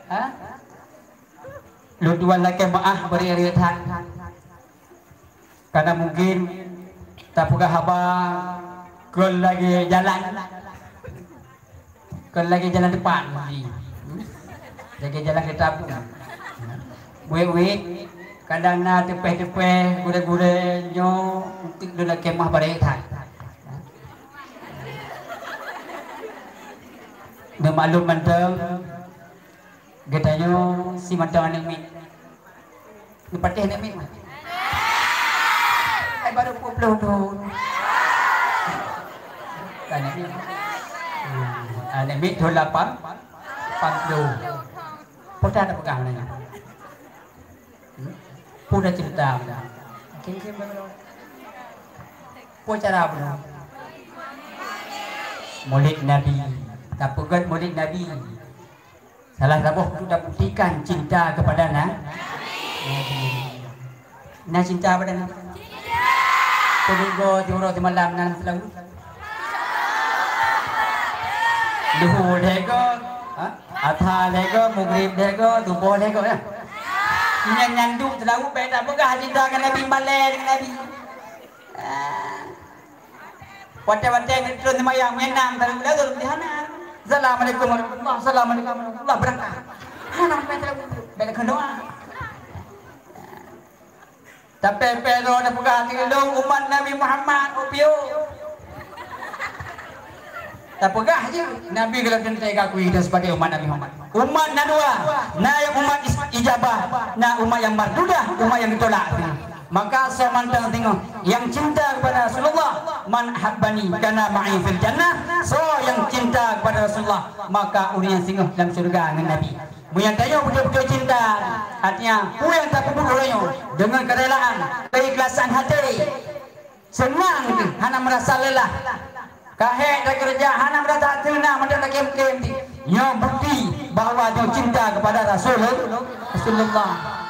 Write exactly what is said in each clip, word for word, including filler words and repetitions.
Ha? Lôn tuan lakée meu'ah bri-bri that. Karena mungkin tapeugah haba kon lagée jalan. Kon lagée jalan depan, lagée jalan kereta api. Wék-wék, kadang na teupeh-teupeh, gurée-gurée nyoe, untuk lôn lakée meu'ah barée that. Neumaklum mantong, geutanyoe si mantong aneuk miet. Neupatéh aneuk miet mah. Eh, baru peuet ploh thon. Kan aneuk miet. Hmm, aneuk miet thon lapan, lapan ploh. Peue dah peugah mana nyan? Hmm? Peue dah cerita mana? Oke, oke, baru. Peue cara bunoe? Maulid Nabi. Tapeugét Maulid Nabi. Salah saboh untuk tabuktikan cinta kepada na-, Nabi. Na cinta kepada Nabi? Peue go jeuet uroe simalam na lam seulaweuet? Luhur lhée go, ha? Asar lhée go, Maghrib lhée go, Suboh lhée go, ya. Nyan nyandung seulaweuet, bék tapeugah cinta ngon Nabi, malée deungon Nabi. Ah. Watée-watée neutron seumayang, meunan, tareuk lagée di hana. Assalamualaikum warahmatullah, assalamualaikum warahmatullah, beurangkat. Hana sampai tareuk, bék keunoe. Tapi pih droe tapeugah keu lôn umat Nabi Muhammad, oh piôh. Tapeugah jih, Nabi geulakée teuntée geuakui dan sebagai umat Nabi Muhammad. Umat na dua, na nyang umat is-, ijabah, na umat nyang mardudah, umat nyang geutolak. Maka soe mantong singoh nyang cinta kepada Rasulullah, "Man ahabbani kana ma'i fil jannah." Soe nyang cinta kepada Rasulullah, maka ureuëng nyan singoh lam syeuruga ngon Nabi. Meunyoe tanyoe beutôi-beutôi cinta, artinya peue nyang tapeubuet uroe nyoe deungon keurelaan, keikhlasan hati, seunang, hana meurasa leulah. Ka hék takeureuja, hana meurasa teunang mantong takém-kém, nyoe bukti bahwa nyoe cinta kepada Rasul-, Rasulullah.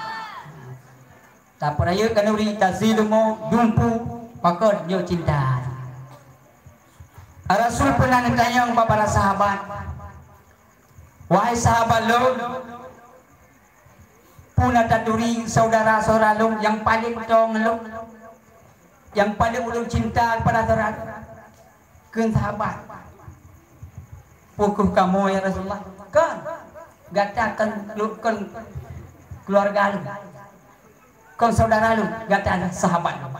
Tapeurayeuk khanuri, tasie leumô, dumpeue, pakon nyoe cinta. Rasul peuna neutanyong bak para sahabat, "Wahai sahabat lôn, peue na taturi syedara-syedara lôn nyang paleng toe ngon lôn, nyang paleng ulôn cinta kepada syedara lôn?" Kheun sahabat, "Peu kheueh kamoe, ya Rasulullah?" "Kon, gata kon, kon keuluwarga lôn. Kon syedara lôn, gata adalah sahabat lôn."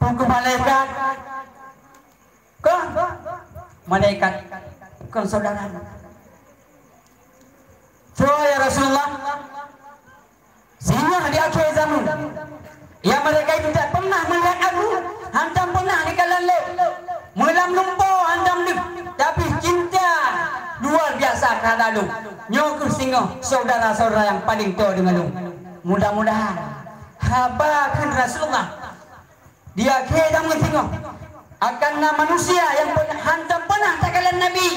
"Peu kheueh malaikat?" "Kon, malaikat kon syedara lôn." "Soe, ya Rasulullah?" "Singoh di akhé zaman, nyang malaikat itu tak pernah melihat aku, hantom pernah dikalon lé. Meulam lumpoe hantom deuh, tapi cinta luar biasa keuhadap lôn. Nyoe kheueh singoh syedara-syedara nyang paleng toe deungon lôn." Mudah-mudahan haba kheun Rasulullah di akhé zaman singoh akan na manusia nyang pe-, hantom pernah takalon Nabi,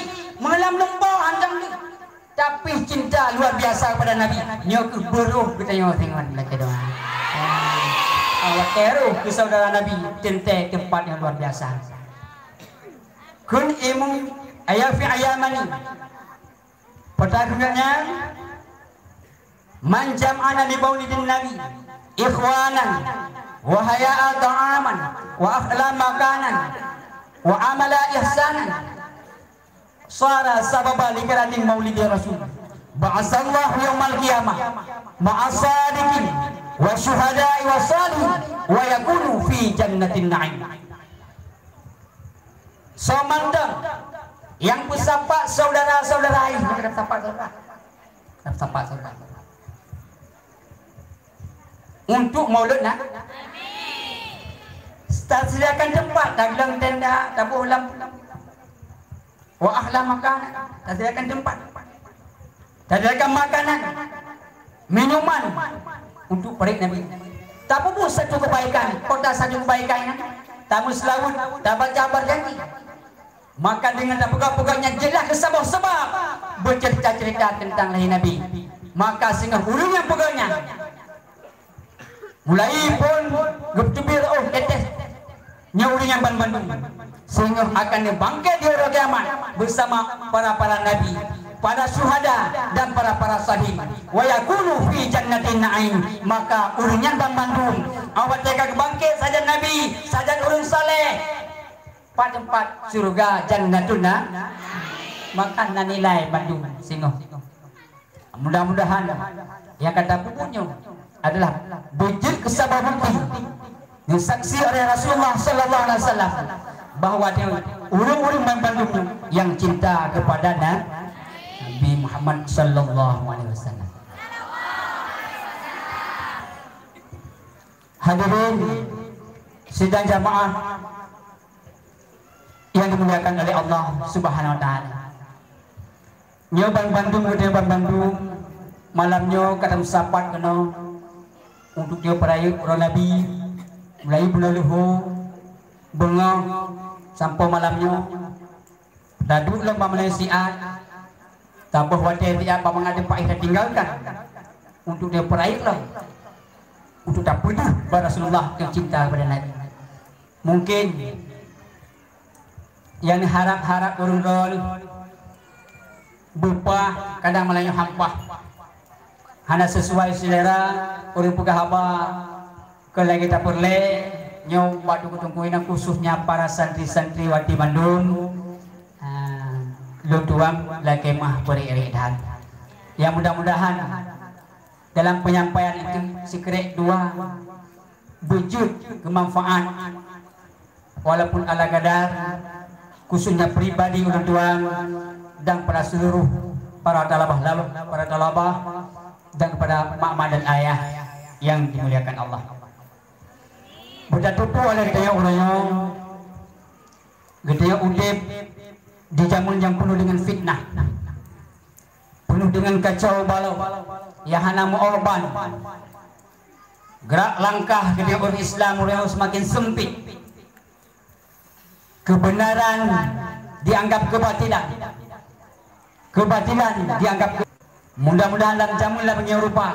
meulam lumpoe hantom deuh, tapi cinta luar biasa kepada Nabi. Nyoe kheueh beuroh geutanyoe singoh lakée doa. Ah, watée roh keu syedara Nabi, teuntée teumpat nyang luar biasa. Kheun Imam Syafi'i Yamani, peue kheun nyan, "Man jama'ana li maulidin nabi ikhwanan wa haya'a ta'aman wa akhla makanan wa amala ihsanan, sara sababa li karami maulidi rasul, ba'asallahu yaumal qiyamah ma'a sadiqin wa syuhada'i wa salihin wa yakunu fi jannatin na'im." Soe mantong nyang peusapat syedara-syedara, maka sapat syedara. Sapat syedara. Untuk maulud na-, tasediakan teumpat dalam tenda, taboh lam, wa akhla makanan, tasediakan teumpat. Tasediakan makanan, minuman untuk parit Nabi. Tapeubuet satu kebaikan, kota satu kebaikan, tameuseulaweuet, tabaca barjanji. Maka deungon tapeugah-peugah nyan jeulaih keu saboh sabab beucerita-cerita teuntang lahé Nabi. Maka singoh ureuëng nyang peugah nyan, mulai phon geuteubiet reuôh tetes nyoe ureuëng nyan ban bandum, singoh akan neubangkét di uroe kiamat beusama para-para nabi, para syuhada dan para Salihin, wa yakunu fi jannatin na'im, maka ureuëng nyan banmandum, awak teuka geubangkét sajan nabi, sajan ureuëng saleh, pat teumpat syurga jannatun na-, maka na nilai bandum singoh. Mudah-mudahan nyang ka tapeubuet nyoe adalah beujeuet keu saboh bukeuti nyang saksi oleh Rasulullah sallallahu alaihi wasallam bahwa dia ureuëng-ureuëng banmandum nyang cinta kepada Na-, Nabi Muhammad sallallahu alaihi wasallam. Hadirin sidang jamaah yang dimuliakan oleh Allah Subhanahu wa taala. Nyoe banmandum, nyoe banmandum, malam nyoe ka tameusapat keunoe untuk nyoe peurayeuk uroe Nabi, mulai bunoe luho, beungoh sampoe malam nyoe. Taduek lom bak malam siat, taboh watée siat bak mangat teumpat tatinggalkan untuk nyoe peurayeuk lom, untuk tapeudeuh bak Rasulullah nyang cinta kepada Nabi. Mungkin nyang harab-harab ureuëng droe beupah kadang malam nyoe hampah. Hana sesuai selera ureuëng peugah haba, keu lagée tapeureulée nyoe bak teungku-teungku inong khususnya para santri-santri wati bandum. Ah, lôn tuan lakée mah peurek-rek that. Ya mudah-mudahan dalam penyampaian itu sikrek dua beujeuet keumanfaat walaupun ala kadar, khususnya pribadi ulôn tuan dan pada seluruh para talabah, para talabah dan kepada mak-mak dan ayah yang dimuliakan Allah. Beutatupeue oleh geutanyoe uroe nyoe, geutanyoe udeb di jameun nyang peunuh dengan fitnah, peunuh dengan kacau balau, nyang hana meuoh ban. Gerak langkah geutanyoe ureuëng Islam uroe nyoe semakin sempit. Kebenaran dianggap kebatilan. Kebatilan dianggap ke-, mudah-mudahan lam jameun lam nyoe rupa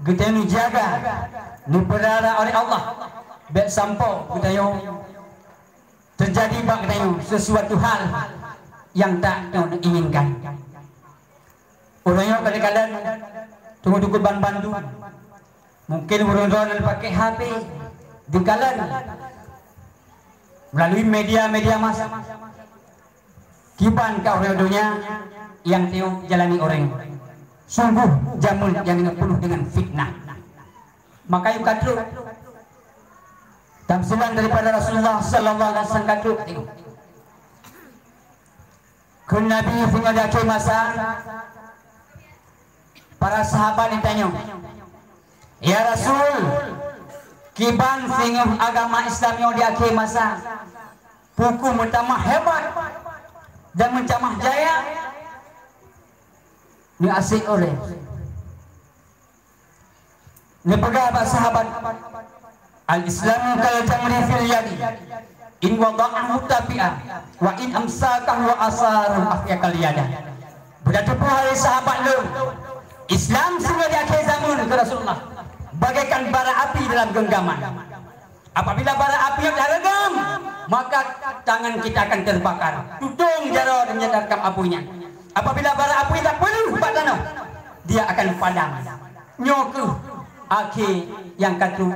geutanyoe neujaga, neupeulihara oleh Allah. Bék sampoe geutanyoe teujadi bak geutanyoe sesuatu hal nyang tak inginkan. Uroe nyoe kadang-kadang teungku-teungku banmandum, mungkin uroe nyoe neupaké H P dikalon melalui media-media massa. Kiban ka uroe donya nyang teuh jalani ureuëng. Sungguh jameun nyang penuh dengan fitnah. Maka yue ka trok tamsilan daripada Rasulullah sallallahu alaihi wasallam ka trok. Kheun Nabi singoh di akhé masa, para sahabat jitanyong, "Ya Rasul, kiban singoh agama Islam nyoe di akhé masa, peue kheueh meutamah hebat dan meutamah jaya?" Nyoe asèe ureuëng. Neupeugah bak sahabat, "Al-Islamu kal jamri fil yadi, in wada'ahu tabi'a, wa in amsakahu wa asarahu ahya kal yada." Beutatupeue hai sahabat lôn, Islam singoh di akhé zaman keu Rasulullah bagaikan bara api dalam genggaman. Apabila bara api nyoe tareugam, maka tangan kita akan terbakar. Tutong jaroe dan nyan akan api nyan. Apabila bara api tapeuleuh bak tanoh, dia akan padam. Nyoe kheueh akhé nyang ka trok,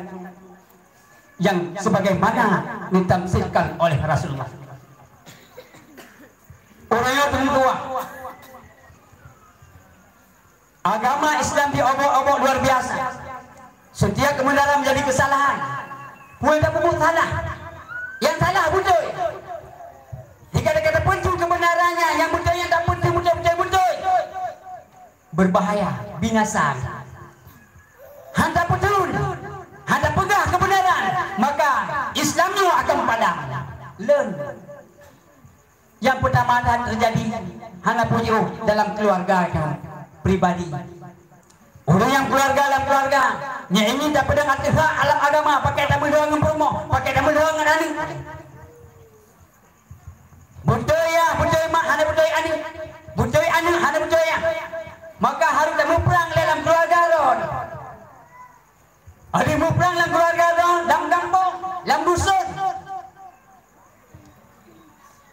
nyang sebagaimana ditamsilkan oleh Rasulullah. Ureuëng nyoe teungku tuha. Agama Islam diobok-obok luar biasa. Setiap kebenaran menjadi kesalahan. Peue tapeubuet salah. Nyang salah beutôi. Jika ada kata peuncu kebenarannya, nyang beutôi nyang tapeunteng beutôi-beutôi beutôi. Berbahaya, binasa. Hana tapeutheun, hana tapeugah kebenaran, maka Islam nyoe akan padam. Leun. Nyang peutama that teujadi hana pujoe dalam keuluwarga nyoe pribadi. Ureuëng nyang keuluwarga lam keuluwarga, nyang ingin tapeudong ateueh hak alam agama, pakè tameudong ngon peurumoh, pakè tameudong ngon aneuk. Beutôi yah, beutôi mak, hana beutôi aneuk. Beutôi aneuk, hana beutôi yah. Maka harôh tamuprang lé lam keuluwarga droe. Adak muprang lam keuluwarga droe, lam gampông, lam dusun.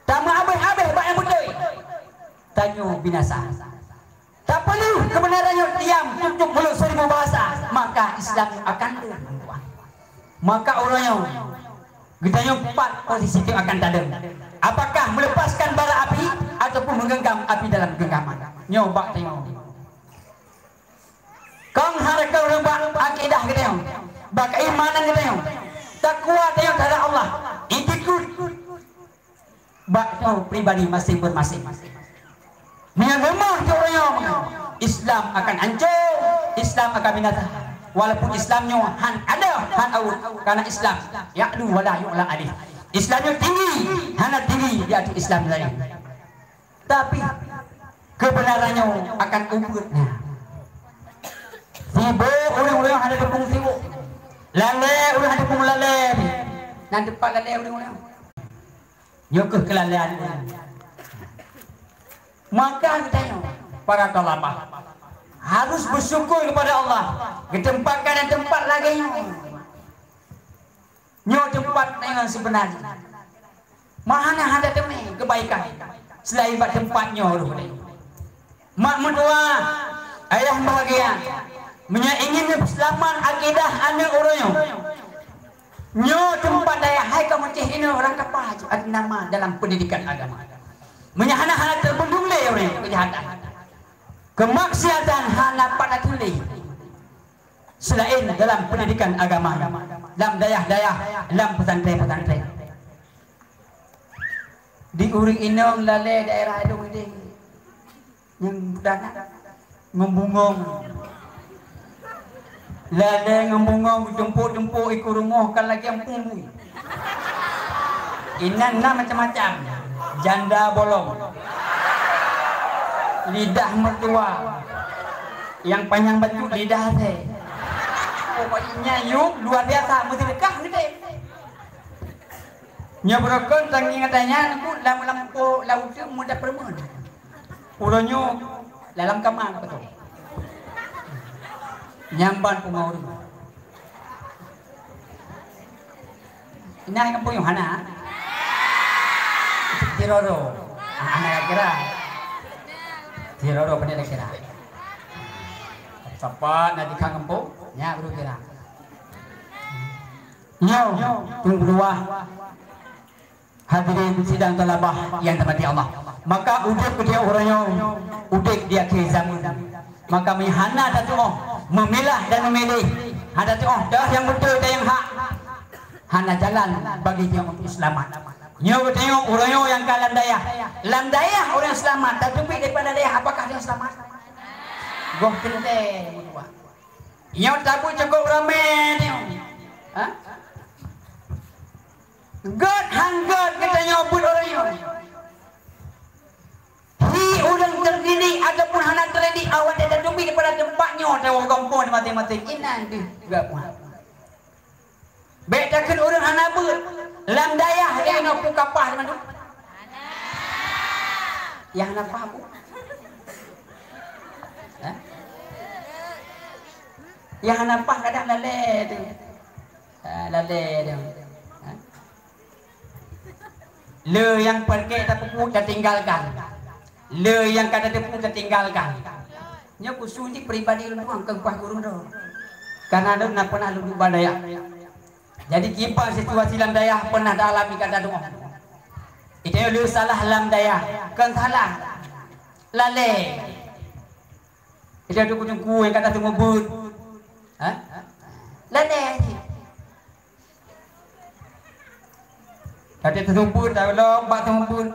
Tameuhabéh-habéh bak nyang beutôi. Tanyoe binasa. Tapeuleueh keubeuna- Tanyoe diam, tutup mulut seribu bahasa, maka Islam akan lé. Maka uroe nyoe, geutanyoe pat posisi teuh akan tadong. Apakah melepaskan bara api ataupun menggenggam api dalam genggaman? Nyoe bak tanyoe. Kong hareuga ureueng bak akidah geutanyoe, bak keimanan geutanyoe, takwa tanyoe terhadap Allah, itikad bak tanyoe pribadi maséng-maséng. Meunyoe leumah tanyoe, Islam akan hancô, Islam akan binasa. Walaupun Islam nyoe han ada, han awot, karena Islam ya'lu wala yu'la alaih. Islam nyoe tinggi, hana tinggi di ateueh Islam laén. Tapi, keubeunaran nyoe akan ubeuet na. Sibok ureueng-ureueng hana teupeue sibok. Lalé ureueng hana teupeue lalé. Nan teumpat lalé ureueng-ureueng. Nyoe keuh keulalaian ureueng. Maka geutanyoe, para thalabah, harus bersyukur kepada Allah, geuteumpatkan lam teumpat lagèe nyoe. Nyoe teumpat tanyoe seubeuna jih. Meuhana hana teumé keubaikan seulaén bak teumpat nyoe roh teuh. Mak meutuah, ayah bahagia, meunyoe ingin neuseulamat akidah aneuk uroe nyoe, nyoe teumpat dayah hai ka meucéh inoe rangkapa jih nama dalam pendidikan agama. Meunyoe hana, hana teubendung lé ureueng keujahatan, keumaksiatan hana pat ateueh lé. Seulaén dalam pendidikan agama, lam dayah-dayah, lam pesantren-pesantren. Di ureueng inong lalé daerah Adong Idéh nyang dana ngon bungong. Lalé ngon bungong geutumpôk-tumpôk i keu rumoh ka lagèe empung bui. Inan na macam-macam. Janda bolong. Lidah mertua. Nyang panyang bacut lidah asèe. Pokoknya yub luar biasa, meuseudeukah geude. Nyoe beurokon tangieng ata nyan, lam, lam po laôt teuh mudah peureumeun. Uroe nyoe dalam kama ka beutôi. Nyang ban peungawai. Inan kampung nyoe hana? Siroro. Ah, hana kira. Siroro pandai kira. Sapat na di kampung, nyak baru kira. Nyoe, teungku dua. Hadirin sidang thalabah nyang dirahmati Allah. Maka udép geutanyoe uroe nyoe, udép di akhé zaman. Maka meuhana tatu'oh meumilah dan meumiléh, hana tatu'oh toh nyang beutôi dan nyang hak. Hana jalan bagi tanyoe untuk seulamat. Nyoe geutanyoe uroe nyoe nyang ka lam dayah. Lam dayah ureueng seulamat, tateubiet daripada dayah, apakah tanyoe seulamat? Goh teuntèe meutuah. Nyoe tabu cukôp ramé nyoe. Ha? Gèt han gèt geutanyoe buet ureueng nyoe. Hi ureueng teudidik ataupun hana teudidik, awak watèe tateubiet daripada teumpat nyoe, tawoe gampông maséng-maséng. Inan deuh geuh puan. Bèk takheun ureueng hana beuet. Lam dayah lé na peue kapah di mandum? Nyang hana pah peue? Hah? Nyang hana pah kadang lalè teuh. Ah, lalè teuh. Hah? Le nyang peureukèe tapeubuet tatinggalkan. Le nyang ka tateupeue tatinggalkan. Nyoe khusos jih pribadi lôn tuan, kon kuah gurèe droe. Karena lôn na pernah lôn duek bak dayah. Jadi kiban situasi lam dayah pernah taalami ka tatu'oh. Itu le salah lam dayah, kon salah. Lalè. Itu teungku-teungku nyang ka tateumeubeuet. Ha? Lalè. Watèe tateumeubeuet, talom bak tateumeubeuet.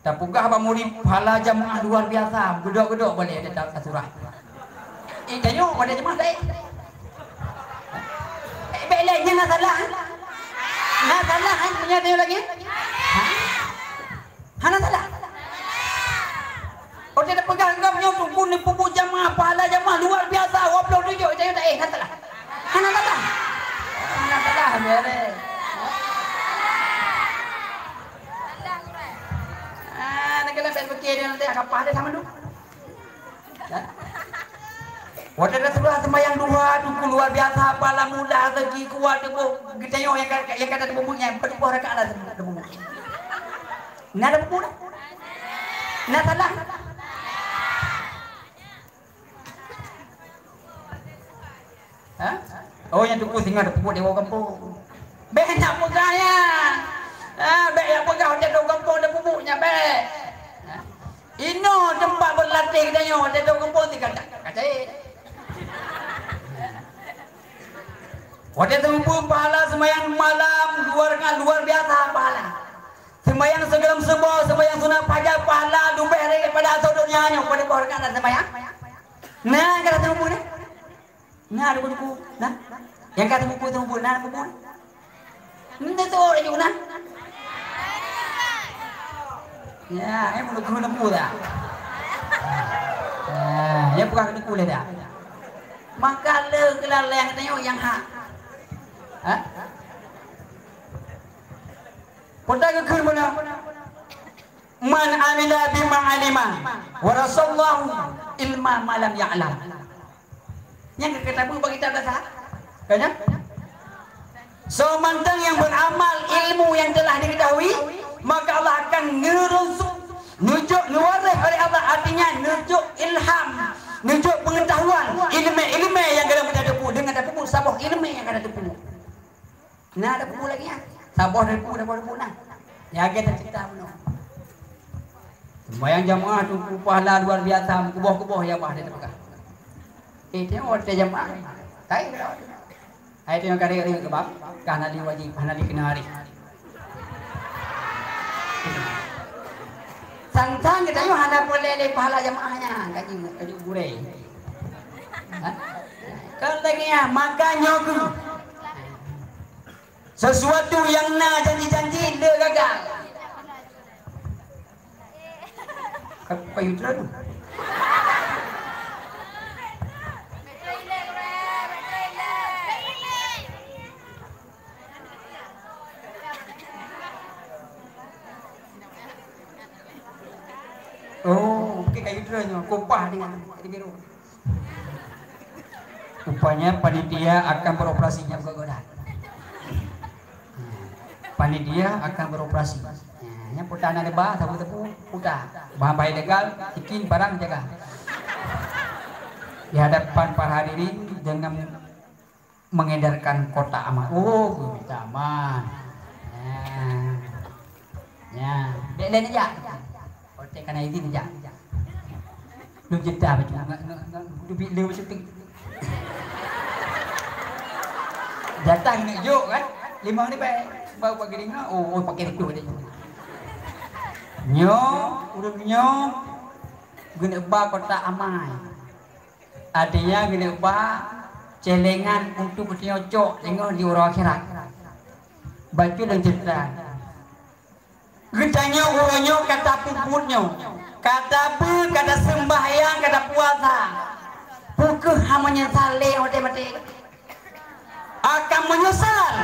Tapeugah bak murit, pahala jamaah luar biasa, geudok-geudok boleh ada ta-, tasurah. Eh, tanyoe pada jamaah laén. Eh, bèk lé, nyan na salah. Na salah, eh, punya tanyoe lagi? Ha? Hana salah. Watèe tapeugah gob nyoe teungku neupeubuet jamaah, pahala jamaah luar biasa, dua puluh tujuh, tanyoe tak, eh, hana salah. Hana salah. Hana salah, beres. Ah, nak kena bèk fikir dia nanti kapah dia sama tu. Ya? Watèe tasurah sembahyang duha, teungku luar biasa, pahala mudah, rezeki kuat, teuboh. Geutanyoe nyang ka, nyang ka tateupeue nyan, peuet boh rakaat lah teuboh. Na tateupeue? Na salah? Ha? Oh, nyang teungku singoh tapeubuet di gampông. Bèk na peugah nyan. Ha, bèk na peugah watèe di gampông tapeubuet nyan, bèk. Ha? Inoe teumpat beurlatih geutanyoe watèe di gampông tinggai ka-, kacai. Watèe tapeubuet pahala seumayang malam luar, luar biasa pahala. Seumayang sigohlom suboh, seumayang sunat fajar, pahala leubeh daripada asoe donya nyoe, padum boh rakaat seumayang. Na ka tapeubuet, na? Na tapeubuet, na? Nyang ka tapeubuet, tapeubuet, na tapeubuet. Hana teuôt laju na. Ya, eh, meunurot guru neumpeue dah. Ah, ya, bukan neumpeue lé dah. Maka le keulalaian tanyoe nyang hak. Ha? Peue geukheun meunan? "Man amila bima alima, warasallahu ilma ma lam ya'lam." Nyang ka gata beuet bak kitab dasar. Kan nyan? Soe mantong nyang beuramal ilmu yang telah diketahui, maka Allah akan ngeureusup, neujok neuwaréh oleh Allah, artinya neujok ilham, neujok pengetahuan, ileumèe-ileumèe nyang gata mudah teupeu, deungon tapeubuet saboh ileumèe nyang gata teupeu. Na tapeubuet lagèe nyan. Saboh tapeubuet, saboh tapeubuet na. Lagèe taceurita bunoe. Seumayang jamaah teungku pahala luar biasa, meukuboh-kuboh ya bah dia tapeugah. Eh, tengok watèe jamaah. Hai tengok karek-karek keu bang, ka hana lé wajéb, hana lé keuneuk hareh. Sang-sang geutanyoe hana peureulèe lé pahala jamaah nyan, ka jeuet, ka jeuet gurèe. Ha? Kon lagèe nyan, maka nyoe keuh. Sesuatu nyang na janji-janji le gagal. Ka payu treun. Oh, bukét kayu treun nyoe, kupaih deungon kayu biru. Rupanya panitia akan beroperasi nyang godan. Panitia akan beroperasi. Nyang puta na leuba, sabu teupeu, puta. Bahan-bahan ilegal, bikin barang jaga. Di hadapan para hadirin dengan mengedarkan kotak amal. Oh, kotak amal. Ya. Ya. Dek lain aja. Kotak kana izin aja. Lu cerita macam nak, nak, nak, nak, nak, nak, nak, nak, Jatah keuneuk jok kan? Limong ribèe. Baru pakai lima, oh, oh pakai reutôh tadi. Nyoe, ureueng nyoe geuneuk ba kotak amai. Artinya geuneuk ba celengan untuk geutanyoe cok teungoh di uroe akhirat. Bacut dan cerita. Geutanyoe uroe nyoe ka tapeubuet nyoe, ka tabeuet, ka taseumbahyang, ka tapuasa. Peu kheueh hana meunyeusal lé watèe maté? Akan meunyeusal.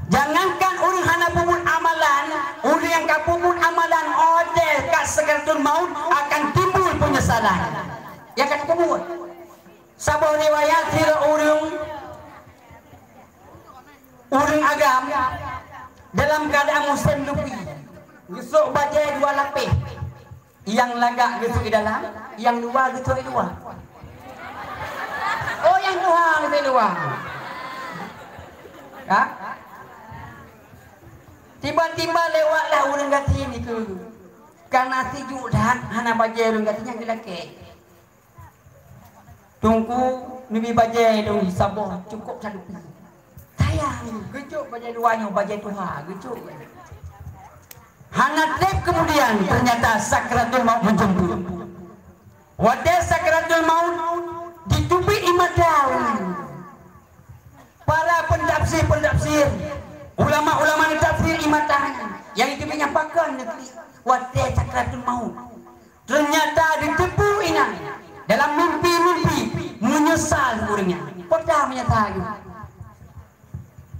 Jangankan ureueng hana peubuet amalan, ureueng nyang ka peubuet amalan watèe ka sakaratul maut akan timbul peunyesalan. Nyang ka peubuet. Saboh riwayat sidroe ureueng Ureueng agam dalam keuadaan musém lupi, geusok bajèe dua lapéh, nyang lagak geusok di dalam, nyang luwa geusok di luwa. Oh, nyang tuha geusok di luwa. Ha? Tiba-tiba lewatlah ureueng gasien nikeue. Kana sijuek that hana bajèe ureueng gasien nyan geulakèe. Teungku, neubi bajèe dong saboh cukôp salupi. Sayang, geujok bajèe luwa nyoe, bajèe tuha, geujok. Hana trép keumudian, ternyata sakratul maut meujeumput. Watèe sakratul maut, jiteubiet ie mata ureueng. Para peutafsir-peutafsir, ulama-ulama neutafsir ie mata nyan, nyang itu nyan pakon neuteubiet watèe sakratul maut. Ternyata jiteupeue inan dalam mimpi-mimpi meunyeusal ureueng nyan. Peue ta meunyeusal nyoe?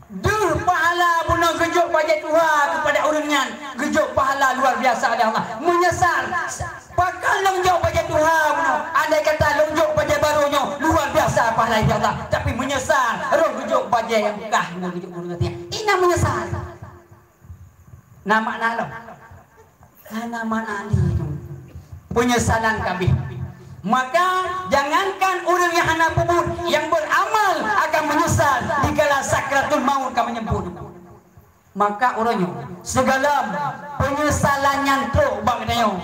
Deuh pahala bunoe geujok bajèe tuha keupada ureueng nyan, geujok pahala luar biasa lé Allah. Meunyeusal, pakon lôn jok bajèe tuha bunoe? Andai kata lôn jok bajèe barô nyoe, luar biasa pahala lé Allah. Tapi meunyeusal, rhot geujok bajèe nyang beukah nyoe geujok ureueng nyan. Inan meunyeusal. Na makna lom? Hana makna lé nyoe. Peunyesalan kabeh. Maka, jangankan ureueng nyang hana peubuet, nyang beuramal akan Maka uroe nyoe, sigohlom peunyesalan nyan trok bak geutanyoe.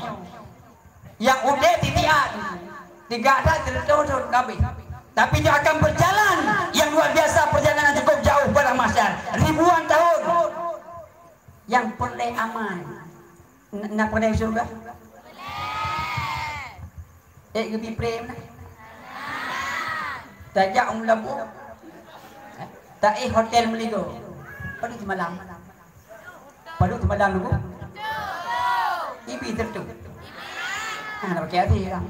Nyang udeb tieb-tieb, tigak that sireutôh thon ka habéh. Tapi nyoe akan berjalan yang luar biasa, perjalanan cukup jauh padang mahsyar, ribuan tahun. Nyang peureulée aman. Na, na peureulée syeuruga? Ék geubi prem na? Tajak u Meulaboh? Eh, taéh hotel Meuligoe? Padub seumalam? Padub seumalam Teungku? Ibi sireutôh. Ah, na pakai hati ya.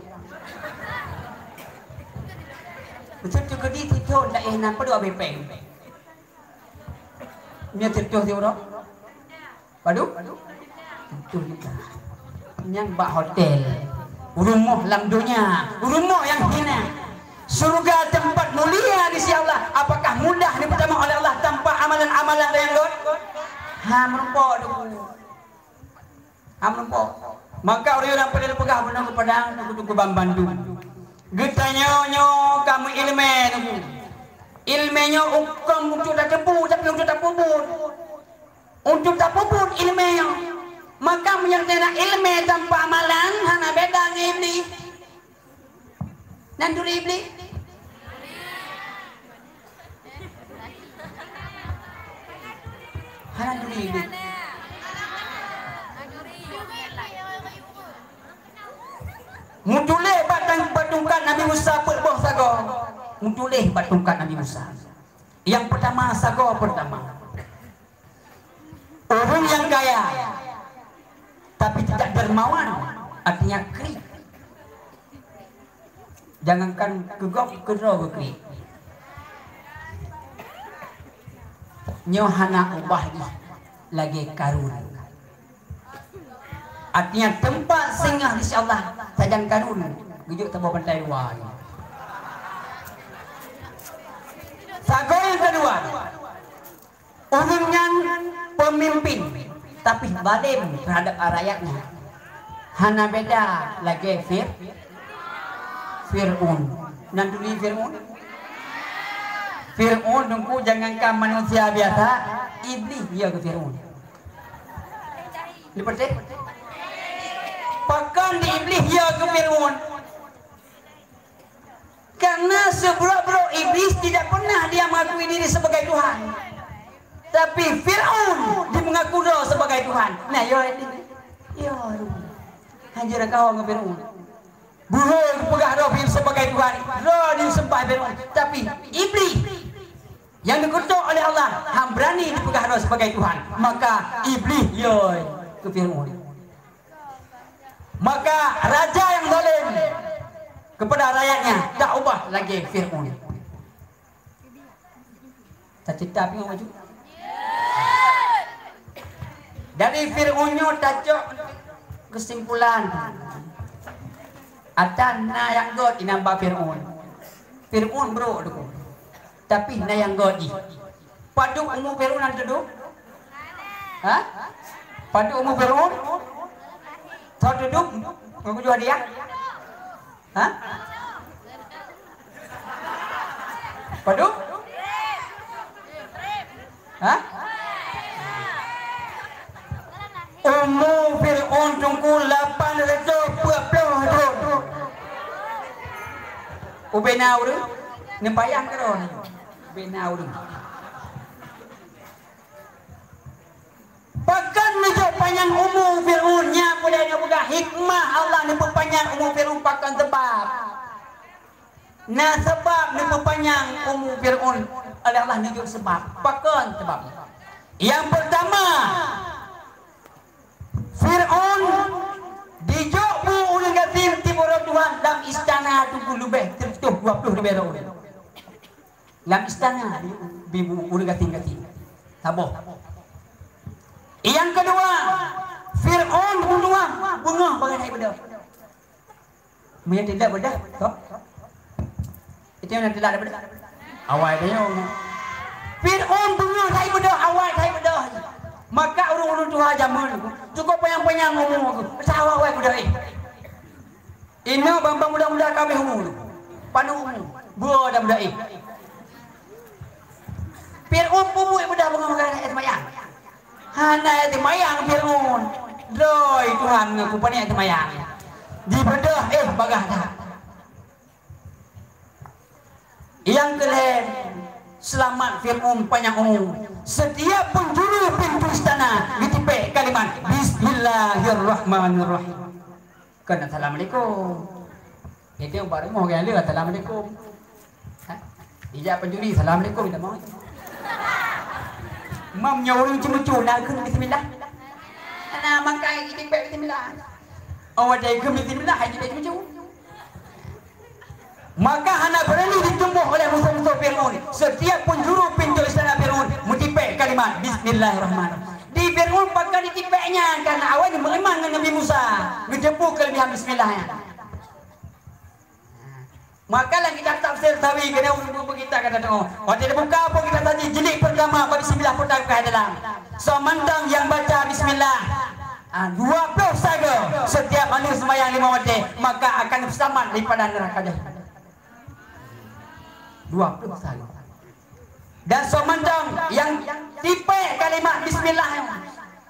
Betul tu ke di situ taéh na padub habéh péng. Nyoe sireutôh siuroe? Padub? Sireutôh juta. Nyan bak hotel. Rumoh lam donya, rumoh nyang hina. Syeuruga teumpat mulia di sisi Allah. Apakah mudah dipeutamah oleh Allah tanpa amalan-amalan nyang göt? Ha, meurumpok tu. Ha, meurumpok. Maka ureueng nyang paleng peugah beunang keupada teungku-teungku banmandum, geutanyoe nyoe ka meuileumé teungku. Ileumé nyoe kon untuk tateupeue, tapi untuk tapeubuet. Untuk tapeubuet ileumé nyoe. Maka meunyoe na ileumé tanpa amalan, hana beda ngon Iblih. Nan turi Iblih? Hana turi Iblih. Meutuléh bak tang-, bak tungkat Nabi Musa peuet boh sagoe. Meutuléh bak tungkat Nabi Musa. Nyang peutama, sagoe peutama. Ureueng nyang kaya, tapi tidak dermawan, artinya kriet. Jangankan keu gob, keu droe geukriet. Nyoe hana ubah jih lagée Karun. Artinya teumpat singgah di sisi Allah sajan Karun geujok saboh bantai dua. Sagoe nyang keudua, ureueng nyan peumimpin, tapi zalem terhadap rakyatnya. Hana beda lagée Fir-, Fir'aun. Nan turi Fir'aun? Fir'aun teungku jangankan manusia biasa, Iblih ya keu Fir'aun. Dipeuteh? Pakon di Iblih ya keu Fir'aun? Karena seburuk-buruk iblis tidak pernah dia mengakui diri sebagai Tuhan. Tapi Fir'aun dia mengaku droe sebagai Tuhan. Nah, yo ini. Yo. Hana rakau ngon Fir'aun. Buhôi peugah droe sebagai Tuhan. Droe disembah Fir'aun. Tapi iblis yang dikutuk oleh Allah, han berani dipeugah droe sebagai Tuhan. Maka iblis yo keu Fir'aun. Maka raja nyang zalim kepada rakyatnya tak ubah lagée Fir'aun. Taceurita piôh maju. Dari Fir'aun nyoe tacok keusimpulan. Ata na nyang göt inan bak Fir'aun. Fir'aun brok teungku. Tapi na nyang göt jih. Padub umu Fir'aun nyang teuduek? Ha? Padub umu Fir'aun? Soe teuduek? Ngon tujoh hadiah? Ha? Padub? Ha? Umu Fir'aun teungku lapan reutôh peuet ploh thon. Ubena ureueng? Neupayang keudroe. Ubena ureueng. Pakon neujok panyang umu Fir'aun? Nyan peue nyang peugah hikmah Allah neupeupanyang umu Fir'aun pakon sabab. Na sabab neupeupanyang umu Fir'aun oleh Allah, neujok sabab. Pakon sabab? Nyang peurtama, Fir'aun dijok bu ureueng gasien tiep uroe Tuhan lam istana teungku leubeh sireutôh dua ploh ribée droe. Lam istana di, di bu ureueng gasien-gasien. Saboh. Nyang keudua, Fir'aun bunoe, bunoe bagaih hai beudôh. Meunyo tidak beudôh, kok? Itu nyang tidak beudôh. Awai tanyoe. Fir'aun bunoe hai beudôh, awai hai beudôh. Maka ureueng-ureueng tuha jameun, cukup panyang-panyang umu, sawa awai beudôh, eh. Inoe bang-bang muda-muda ka habéh umu. Panuh umu. Bua dan budak eh. Fir'aun peubuet muda bangon makan ayat sembahyang. Hana seumayang Fir'aun. Droe Tuhan ngon kupeuneuk seumayang. Jibeudôh, eh, bagah that. Nyang keu lhèe, seulamat Fir'aun panyang umu. Setiap peunjuru pintoe istana geutipék kalimat, "Bismillahirrahmanirrahim." Kon assalamualaikum. Jadi, bak rumoh nyang le assalamualaikum. Ha? Ijak pencuri, assalamualaikum, minta maaf. Mam nyoe ureueng ceumeucue, na kheun bismillah. Na makai, ijak bismillah. Oh, watèe kheun bismillah, hai jibak ceumeucue. Maka hana beurani jiteumoh oleh musoh-musoh Fir'aun. Setiap peunjuru pintoe istana Fir'aun meutipék kalimat, "Bismillahirrahmanirrahim." Di Fir'aun pakon jitipék nyan, karena awai meuiman ngon Nabi Musa. Geuteupeue keuleubihan bismillah nyan. Maka lam kitab tafsir Sawi keuneuk ureueng buku kita kata tengok. Watèe teubuka pun kitab Sawi jilid pertama bak bismillah pun tak buka dalam. Soe mantong nyang baca bismillah, ah, dua ploh sagoe setiap malam seumayang lima watèe, maka akan seulamat daripada neuraka jahannam. Dua ploh sagoe. Dan soe mantong nyang tipék kalimat bismillah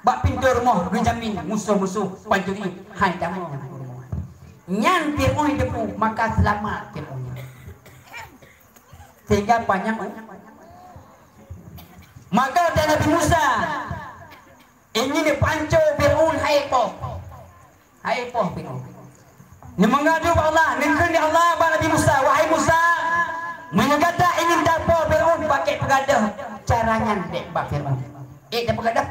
bak pintoe rumoh geujamin musoh-musoh pancuri hai tamong u rumoh. Nyan Fir'aun jiteupeue, maka seulamat Fir'aun nyan. Sehingga panyang u-, maka watèe Nabi Musa ingin geupanco Fir'aun hai poh. Hai poh Fir'aun. Neumeungadu bak Allah, neukheun lé Allah bak Nabi Musa, "Wahai Musa, meunyoe gata ingin tapo Fir'aun, pakèk peugadôh cara nyan bèk bak Fir'aun." Eh, tapeugah dah.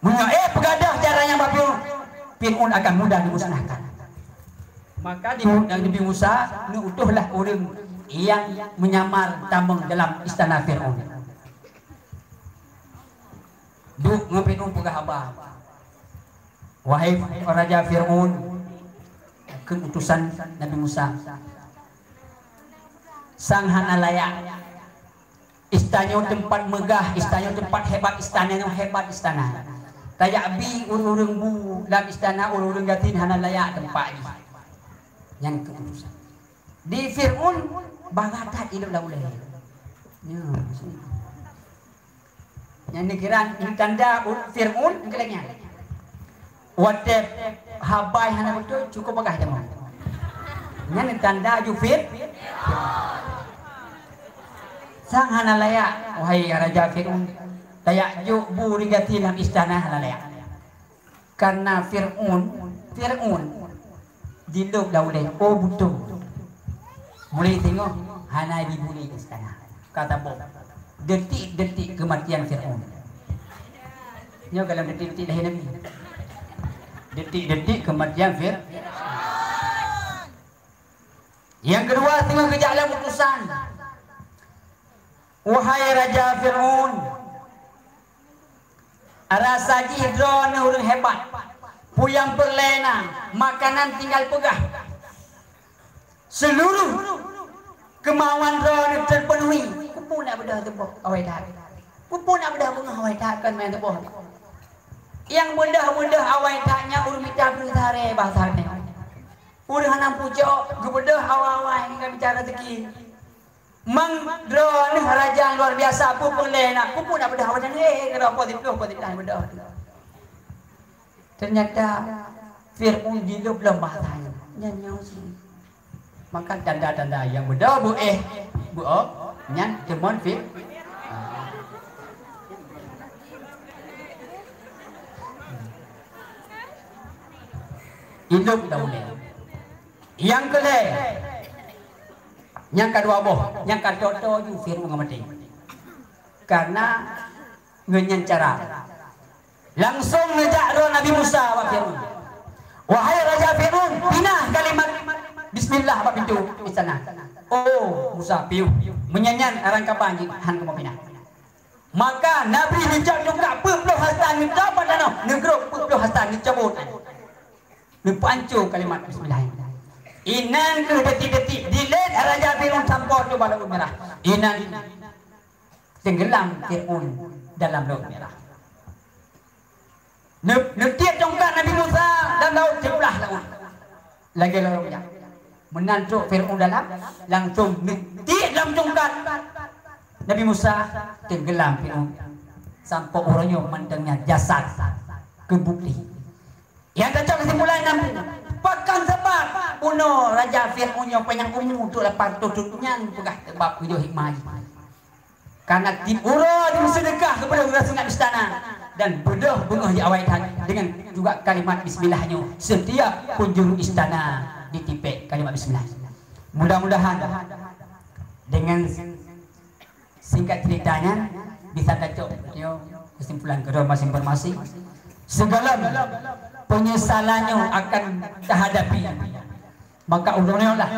Meunyoe eh peugah dah cara nyan bak Fir'aun, Fir'aun akan mudah dimusnahkan. Maka di Nabi Musa neuutoh lah ureueng nyang menyamar tamong dalam istana Fir'aun. Duek ngon Fir'aun peugah haba. Wahai Raja Fir'aun, kheun utosan Nabi Musa, sang hana layak. Istana nyoe teumpat meugah, istana nyoe teumpat hebat, istana nyoe hebat istana. Tajak bi ureueng-ureueng bu lam istana, ureueng-ureueng gasien hana layak teumpat jih. Nyan keuh utosan. Di Fir'aun bagah that ilok lam ulèe. Nyoe. Nyang neukiran tanda Fir'aun keu lagèe nyan. Watèe haba hana beutôi, cukup bagah jameun. Nyan tanda ju Fir-, sang hana layak, wahai Raja Fir'aun, tajak jok bu ureueng gasien lam istana hana layak. Karena Fir'aun, Fir'aun jilôb lam ulèe, oh, beutôi. Mulai singoh hana jibulèe istana. Ka saboh. Detik-detik kematian Fir'aun. Nyoe ka lam detik-detik lahé Nabi. Detik-detik kematian Fir-, nyang keudua, singoh geujak lam utosan. Wahai Raja Fir'aun, rasa jih droeneuh ureueng hebat. Peue nyang peureulèe na, makanan tinggal peugah. Seuluruh keumauan droeneuh teupeunui. Peue-peue nak beudôh teuboh awai that. Peue-peue nak beudôh beungoh awai that, kon meunan teuboh. Nyang beudôh-beudôh awai that nyan ureueng mita breueh saré basa nyoe. Ureueng hana pucok geubeudôh awai-awai ngon mita raseuki. Mang droeneuh raja nyang luar biasa, peue peureulèe na, peue-peue nak beudôh awai nyan, eh, keudroe po siplôh, po siblaih beudôh. Ternyata Fir'aun jilôb lom bahasa nyan. Nyan nyoe si. Maka tanda-tanda nyang beudôh beu éh, beu-o, nyan teumon Fir-, ilôb lam ulèe. Nyang keulhèe, nyang ka dua boh, nyang ka tô-tô ju Fir'aun ka maté. Karena ngon nyan cara. Langsong neujak droe Nabi Musa bak Fir'aun. "Wahai Raja Fir'aun, pinah kalimat bismillah bak pintoe istana." Oh, Musa piôh. Meunyan nyan aran kaban jih han kamoe pinah. Maka Nabi neucok tungkat peuet ploh hasta neucok bak tanoh, neugrob peuet ploh hasta neucabot. Neupanco kalimat bismillah. Inan keuh detik-detik dilèt Raja Fir'aun sampoe bak Laôt Mirah. Inan teunggeulam Fir'aun dalam Laôt Mirah. Neu-, neutiek tongkat Nabi Musa dan laôt, teuplah laôt. Lagèe lorong nyan. Meunan trok Fir'aun dalam, langsong neutiek lam tongkat Nabi Musa, teunggeulam Fir'aun. Sampoe uroe nyoe mantong nyan jasad keu bukti. Nyang tacok keusimpulan nyan, pakon sabab bunoe Raja Fir'aun nyoe panyang umu untuk lapan reutôh thon nyan peugah sabab tujoh hikmah jih. Karena tiep uroe jimeuseudeukah keupada ureueng singoh istana dan beudôh beungoh jiawai that dengan juga kalimat bismillah nyoe setiap penjuru istana ditipék kalimat bismillah. Mudah-mudahan dengan singkat ceritanya bisa tacok nyoe kesimpulan keudroe masing-masing. Segala penyesalan nyoe akan tahadapi. Maka ulôn nyoe lah,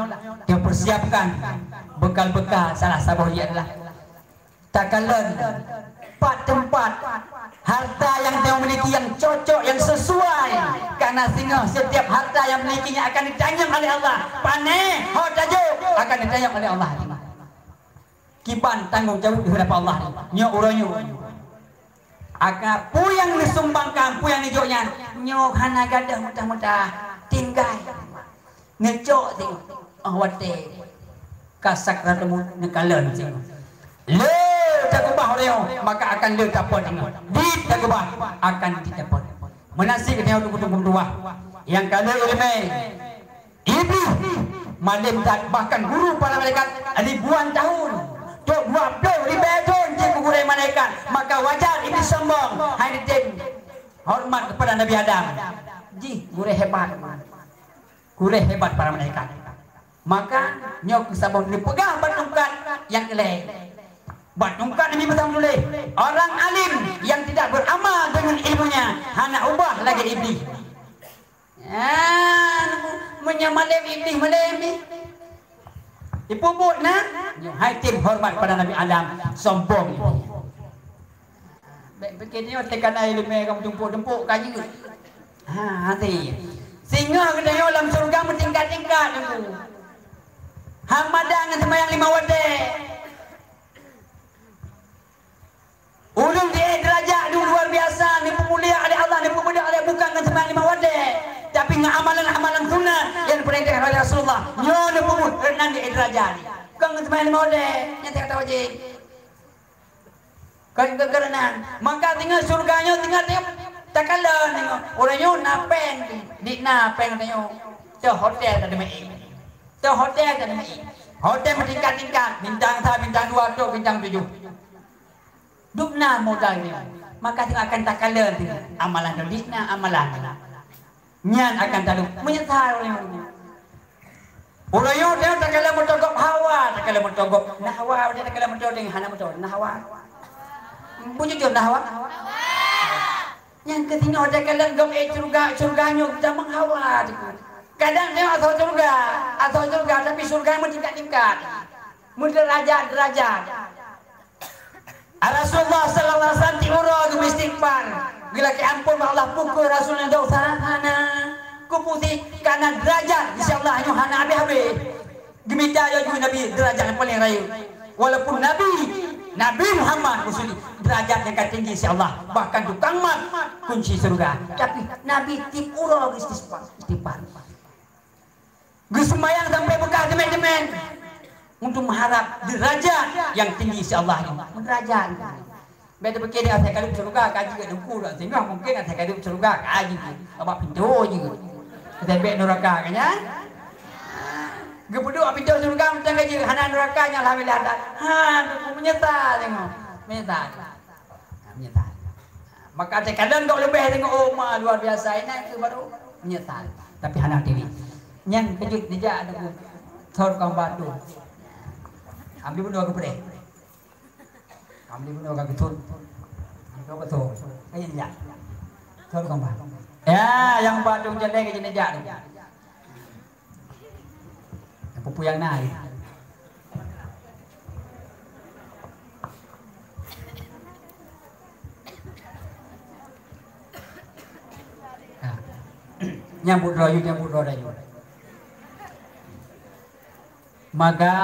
dia persiapkan bekal-bekal, salah saboh jih adalah takalon pat teumpat harta nyang dia miliki nyang cocok, nyang sesuai. Karena singoh setiap harta nyang miliki nyan akan ditanyong oleh Allah. Pané ho tajok akan ditanyong oleh Allah. Kiban tanggong jaweueb di hadapan Allah. Nyoe uroe nyoe. Agar peue nyang neusumbangkan, peue nyang neujok nyan, nyoe hana gadôh meudah-meudah, tinggai. Neucok singoh, 'oh watèe ka sakratul maut neukalon singoh. Le takeubah uroe nyoe, maka akan le tapot singoh. Di takeubah akan di tapot. Meunan cit geutanyoe teungku-teungku meutuwah. Nyang ka le ileumèe, Iblih malém that, bahkan guru para malaikat ribuan tahun. Trôk dua ploh ribèe thon cit geugurèe malaikat, maka wajar Iblih sombong, hai neutem horeumat keupada Nabi Adam. Jih gurèe hebat. Gurèe hebat para malaikat. Maka nyoe keuh sabab neupeugah bak tungkat nyang ilèe. Bak tungkat Nabi Musa tuléh, orang alim yang tidak beramal dengan ilmunya hana ubah lagèe Iblih. Ah, meunyoe malém Iblih malém jih. Ipeubuet na, nyoe hai tem horeumat pada Nabi Adam, sombong. Bèk pikir nyoe teuka na ileumèe ka meutumpôk-tumpôk ka jeuet. Ha, hati. Singoh geutanyoe lam syeuruga meutingkat-tingkat teungku. Hana madan ngon seumayang limong watèe. Ureueng jiék deurajat nyang luar biasa, neupeumulia oleh Allah, neupeubeudôh oleh bukan ngon seumayang limong watèe, tapi ngon amalan-amalan sunat nyang neupeurintah oleh Rasulullah. Nyoe neupeubuet, keureuna jiék deurajat. Bukan ngon seumayang limong watèe, nyang teuka wajéb. Kon, kon keureuna. Maka singoh syeuruga nyoe singoh teuh takalon singoh. Uroe nyoe na péng, di na péng tanyoe. Teuh hotel tadeungoe. Teuh hotel tadeungoe. Hotel meutingkat-tingkat, bintang sa, bintang dua, trôk bintang tujoh. Dum na modal nyoe, maka singoh akan takalon singoh amalan droe, di na amalan. Nyan akan talu meunyeusal ureueng nyoe. Ureueng nyoe takalon moto gob hawa, takalon moto gob na hawa, takalon moto deng hana moto na hawa. Bujur na hawa. Nyang keuh singoh takalon gob ék syeuruga, syeuruga nyoe tamong hawa teungku. Kadang nyoe asoe syeuruga, asoe syeuruga tapi syeuruga meutingkat-tingkat. Meudeurajat-deurajat. Rasulullah sallallahu alaihi wasallam tiep uroe geubri istighfar, geulakèe ampôn bak Allah, peue keuh Rasul nyan dosa hana. Keupeue? Karena deurajat di sisi Allah nyoe hana habéh-habéh. Geumita laju Nabi deurajat nyang paleng rayeuk. Walaupun Nabi, Nabi Muhammad khusus deurajat nyang ka tinggi di sisi Allah, bahkan tukang mat kunci syeuruga. Tapi Nabi tiep uroe geuistighfar, istighfar. Geuseumayang sampai beukah teumèn-teumèn untuk meuharab deurajat nyang tinggi di sisi Allah nyoe. Deurajat. Bèk tapikir asai ka duek syeuruga ka jeuet teungku, singoh mungken asai ka duek syeuruga ka jeuet. Bak pintoe jeuet. Asai bèk nuraka ka nyan. Geupeuduek bak pintoe syeuruga mantong ka jeuet, hana nuraka nyan alhamdulillah. Ha, meunyeusal singoh. Meunyeusal. Ha, meunyeusal. Maka teukalon gob leubeh deungon, oh, ma luar biasa, inan keuh baru meunyeusal. Tapi hana tiri. Nyang keujeuet neujak deungon thon kong batu. Ambil bunoe keupeudeh. Ambil bunoe ka geuthon. Ambil bunoe ka geuthon. Kaya neujak. Thon kong batu. Ya, nyang batu jelek keuh neujak tu. Peue-peue nyang na. Nyang buet droe yue, nyang buet droe yue. Maka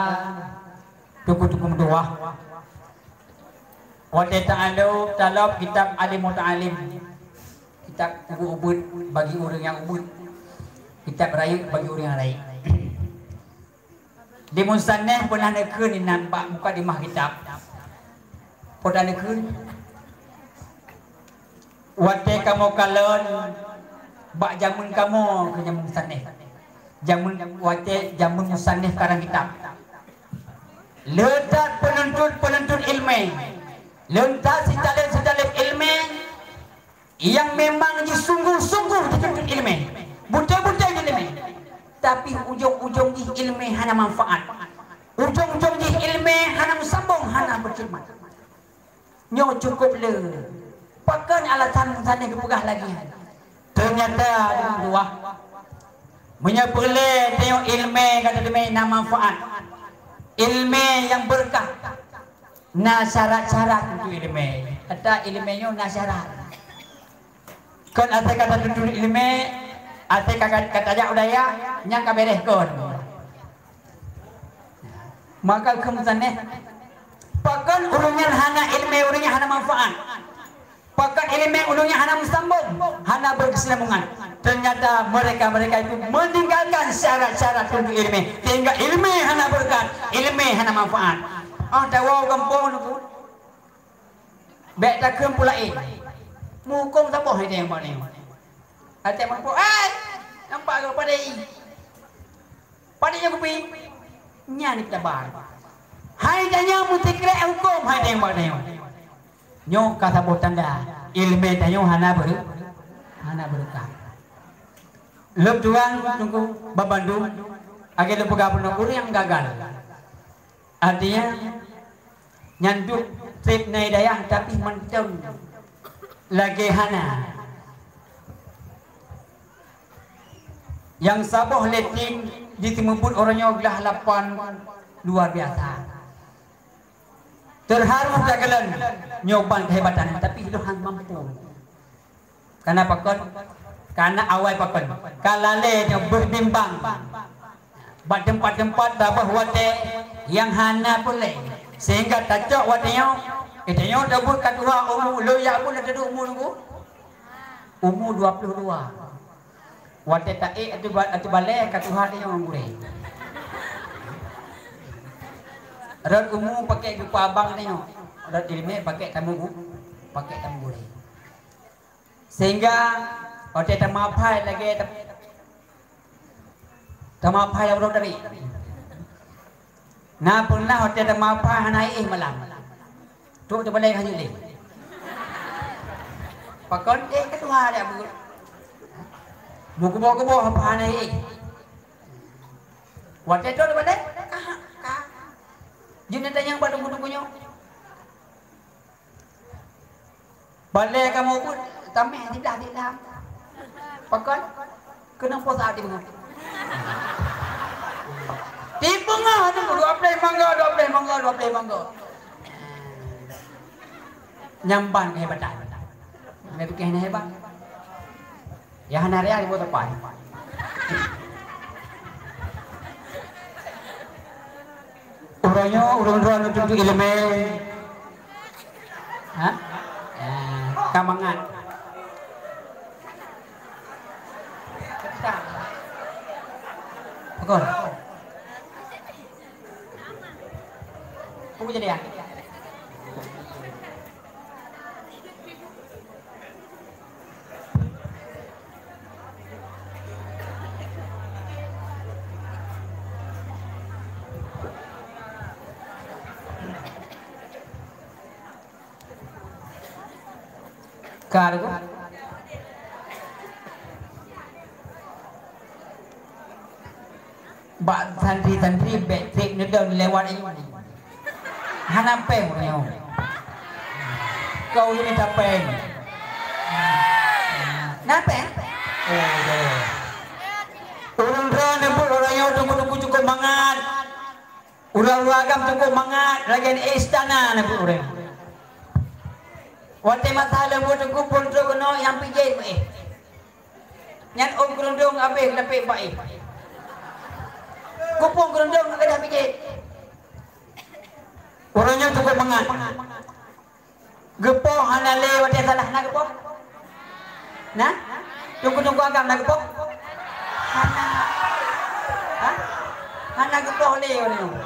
teungku-teungku meutuwah, watèe ta-, talop kitab Alim Muta'alim, kitab ubeuet-ubeuet bagi ureueng nyang ubeuet, kitab rayeuk bagi ureueng nyang rayeuk. Di musannif peunah neukheun inan bak mukadimah kitab. Peue neukheun? Watée kamoe kalon bak jameun kamoe keu jameun musannif. Jameun, watée jameun musannif karang kitab. Le that peununtut-peununtut iéleumé, le that sitaleb-sitaleb iéleumé nyang memang jisunggoh-sunggoh jituntut iéleumé, beutôi-beutôi iéleumé, tapi ujong-ujong jih iéleumé hana manfaat. Ujong-ujong jih iéleumé hana meusambong, hana meukhidmat. Nyoe cukôp le. Pakon alasan musannif geupeugah lagée nyan? Teunyata dua. Meunyoe peureulée tanyoe iéleumé ka teurimé na manfaat, iéleumé nyang beureukat, na syarat-syarat untuk iéleumé. Kata iéleumé nyoe na syarat. Kon asai ka tatuntut iéleumé, asai ka, ka, ka tajak u dayah, nyan ka beres kon. Maka kheun musannif, pakon ureuëng nyan hana iéleumé, ureuëng nyan hana manfaat? Pakon iéleumé ureuëng nyan hana meusambong, hana beukeusinambongan? Teunyata meureka-meureka itu meuninggalkan syarat-syarat untuk iéleumé, sehingga iéleumé hana beureukat, iéleumé hana manfaat. Oh, tawoe gampông nyoe. Bék takheun peue laén. Meuhukôm saboh hai teuh bak nyoe. Hai teuh meuhukôm, "Ai, nampak keu padé ié? Padé nyoe kupi?" Nyan keutaban. Hai tanyoe meusikrek hukôm hai teuh bak nyoe. Nyoe ka saboh tanda iéleumé tanyoe hana beu-, hana beureukat. Lôn tuan teungku banmandum, lagée lôn peugah bunoe ureuëng nyang gagal. Artinya, nyan duek treb na hidayah, tapi mantong lagée hana. Nyang saboh lé tim jiteumeubeuet uroe nyoe glah lapan luar biasa. Teuharu takalon nyoe ban kehebatan, tapi lôn hana mampu. Kana pakon? Kana awai pakon? Ka lalée nyoe beubimbang bak teumpat-teumpat saboh watée nyang hana peureulée, sehingga tacok watée nyoe, eh, tanyoe tabuet ka tuha umu, lôn jak buet lôn taduek umu nunggu? Umu dua puluh dua. Watée taék ateueh ba-, ateueh balée ka tuha tanyoe ngon gurée. Rot umu pakék geupeue abang tanyoe, rot iéleumé pakék tamong gu-, pakék tamong gurée. Sehingga watée tameuphai lagée ta-, tameuphai lam uroe tadi. Na pernah watée tameuphai hana éh malam. Trok teubalée hana éh. Pakon éh ka tuha dak buet. Meukuboh-kuboh apa hana éh. Watée trok teubalée, ka, ka. Jeuet neutanyong bak teungku-teungku nyoe. Balée kamoe buet tameh siblah-siblah. Pakon? Keuneuk puasa di beungoh. Di beungoh tu dua belas mangga, dua belas mangga, dua belas mangga. Nyan ban kehebatan. Meupiké hana hebat. Ya hana ria ibu tepai. Uroe nyoe ureuëng droe neutuntut iéleumé. Ha? Eh, ka mangat. Pakon? Peue jadi ya? Ka tu. Bak santri-santri bék treb neudong lewat ilmu. Hana péng ureuëng nyoe. Kau ini tapéng. Na péng? Oh, ya. Ureuëng droe neubeuet ureuëng nyoe teungku-teungku cukôp mangat. Ureuëng-ureuëng agam teungku mangat lagée istana neubeuet ureuëng. Watée masa leumbut teungku phon trok keunoe nyang pijét meuéh. Nyan ôn keurundong abéh lapék bak éh. Kupông keurundong ka dah pijét. Ureuëng nyoe teungku mangat. Geupoh hana lé watée salah na geupoh? Na? Teungku-teungku agam na geupoh? Hana. Ha? Hana geupoh lé ureuëng nyoe.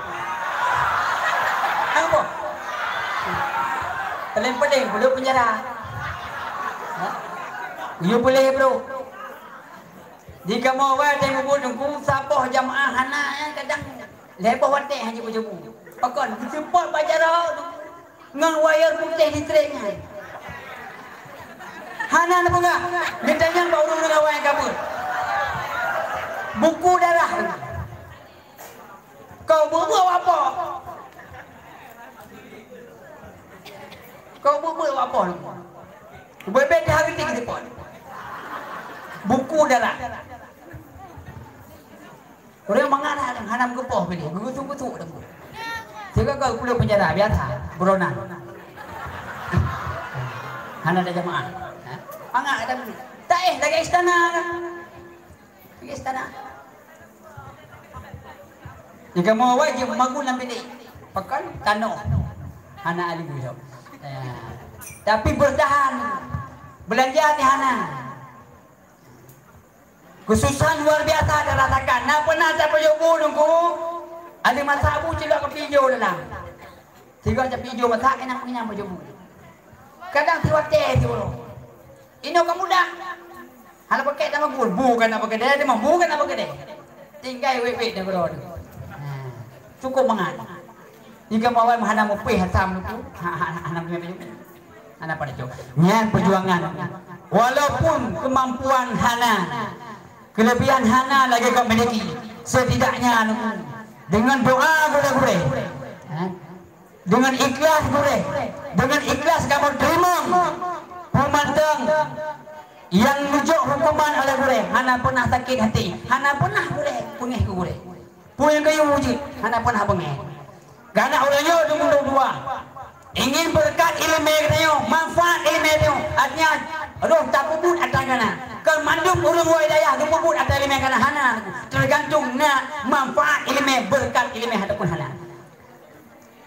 Na geupoh? Paléng-paléng peuduek peunjara. Ha? Yue boleh, bro. Di kamoe awai teuh mubuet Teungku, saboh jamaah hana, eh, kadang lhèe boh watèe hana jipeujeubu. Pakon, geuseupôt bak jaroe ngon wayeur putéh listrik nyan. Hana neupeugah, geutanyong bak ureueng-ureueng awai nyang ka beuet. Buku darah. Kau beuet-beuet awak poh. Kau beuet-beuet awak poh. Beuet-beuet dah geuti geuti pot. Buku darah. Ureueng mangat hana, hana meugeupôh bini, geugutuk-gutuk dah. Sigoe kau pulo penjara biasa, buronan. Hana ada jamaah. Ha? Mangat ada bini. Tak eh, lagèe istana. Lagèe istana. Di kamoe awai jeuet magun lam bilék. Pakon tanoh. Hana ahli buyut. Ya. Tapi bertahan. Belanja ni hana. Kesusahan luar biasa dirasakan. Na pernah tapajoh bu Teungku? Ada masa bu cilok ke pijo dalam. Sigoe capi ijo masak, keunyang-keunyang pajoh bu. Kadang siwatèe siuroe. Inoe ka mudah. Hana pakai tamah bu, bu kan apa kedai, dia mah bu kan apa kedai. Tinggai wék-wék dah keudroe tu. Ha. Cukup mangat. Jika mawai hana mupéh asam tu, ha, ha, ha, hana mupéh. Hana pada cok. Nyan perjuangan. Walaupun kemampuan hana, kelebihan hana lagèe kau miliki, setidaknya dengan doa gurèe-gurèe. Ha? Dengan ikhlas gurèe, dengan ikhlas kamoe teurimong peue mantong nyang neujok huköman oleh gurèe, hana peunah sakét até, hana peunah gurèe beungèh keu gurèe. Peue nyang geuyue jeuet hana peunah beungèh. Keureuna ureueng nyoe dua, ingin beureukat ileumèe geutanyoe, manfaat ileumèe geutanyoe, artinya roh tapeubuet atra gana. Kon mandum ureueng woe dayah geupeubuet atra ileumèe gana hana, teugantung na manfaat ileumèe, beureukat ileumèe ataupun hana.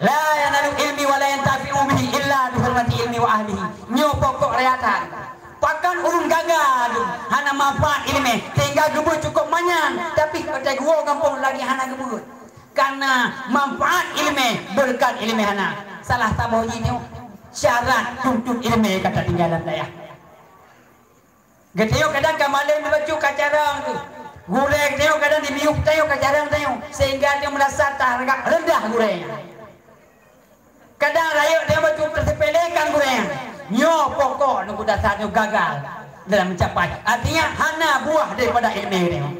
La yanalu ilmi wa la yantafi'u bihi illa bi hurmati ilmi wa ahlihi. Nyoe pokok raya that. Pakon ureueng gaga tu hana manfaat ileumèe sehingga geubeuet cukôp manyang, tapi watèe geuwoe gampông lagèe hana geubeuet. Karena manfaat ileumèe, beureukat ileumèe hana. Salah saboh jih nyoe syarat tuntot ileumèe ka tatinggai lam dayah. Geutanyoe kadang ka malém dibacut ka carông tu. Gurèe geutanyoe kadang dimiyueb tanyoe ka carông tanyoe, sehingga tanyoe meurasa taharga reundah gurèe nyan. Kadang rayeuk tanyoe bacut teusepelekan gurèe nyan. Nyoe pokok nunggu dasar nyoe gagal dalam mencapai. Artinya hana buah daripada ileumèe tanyoe.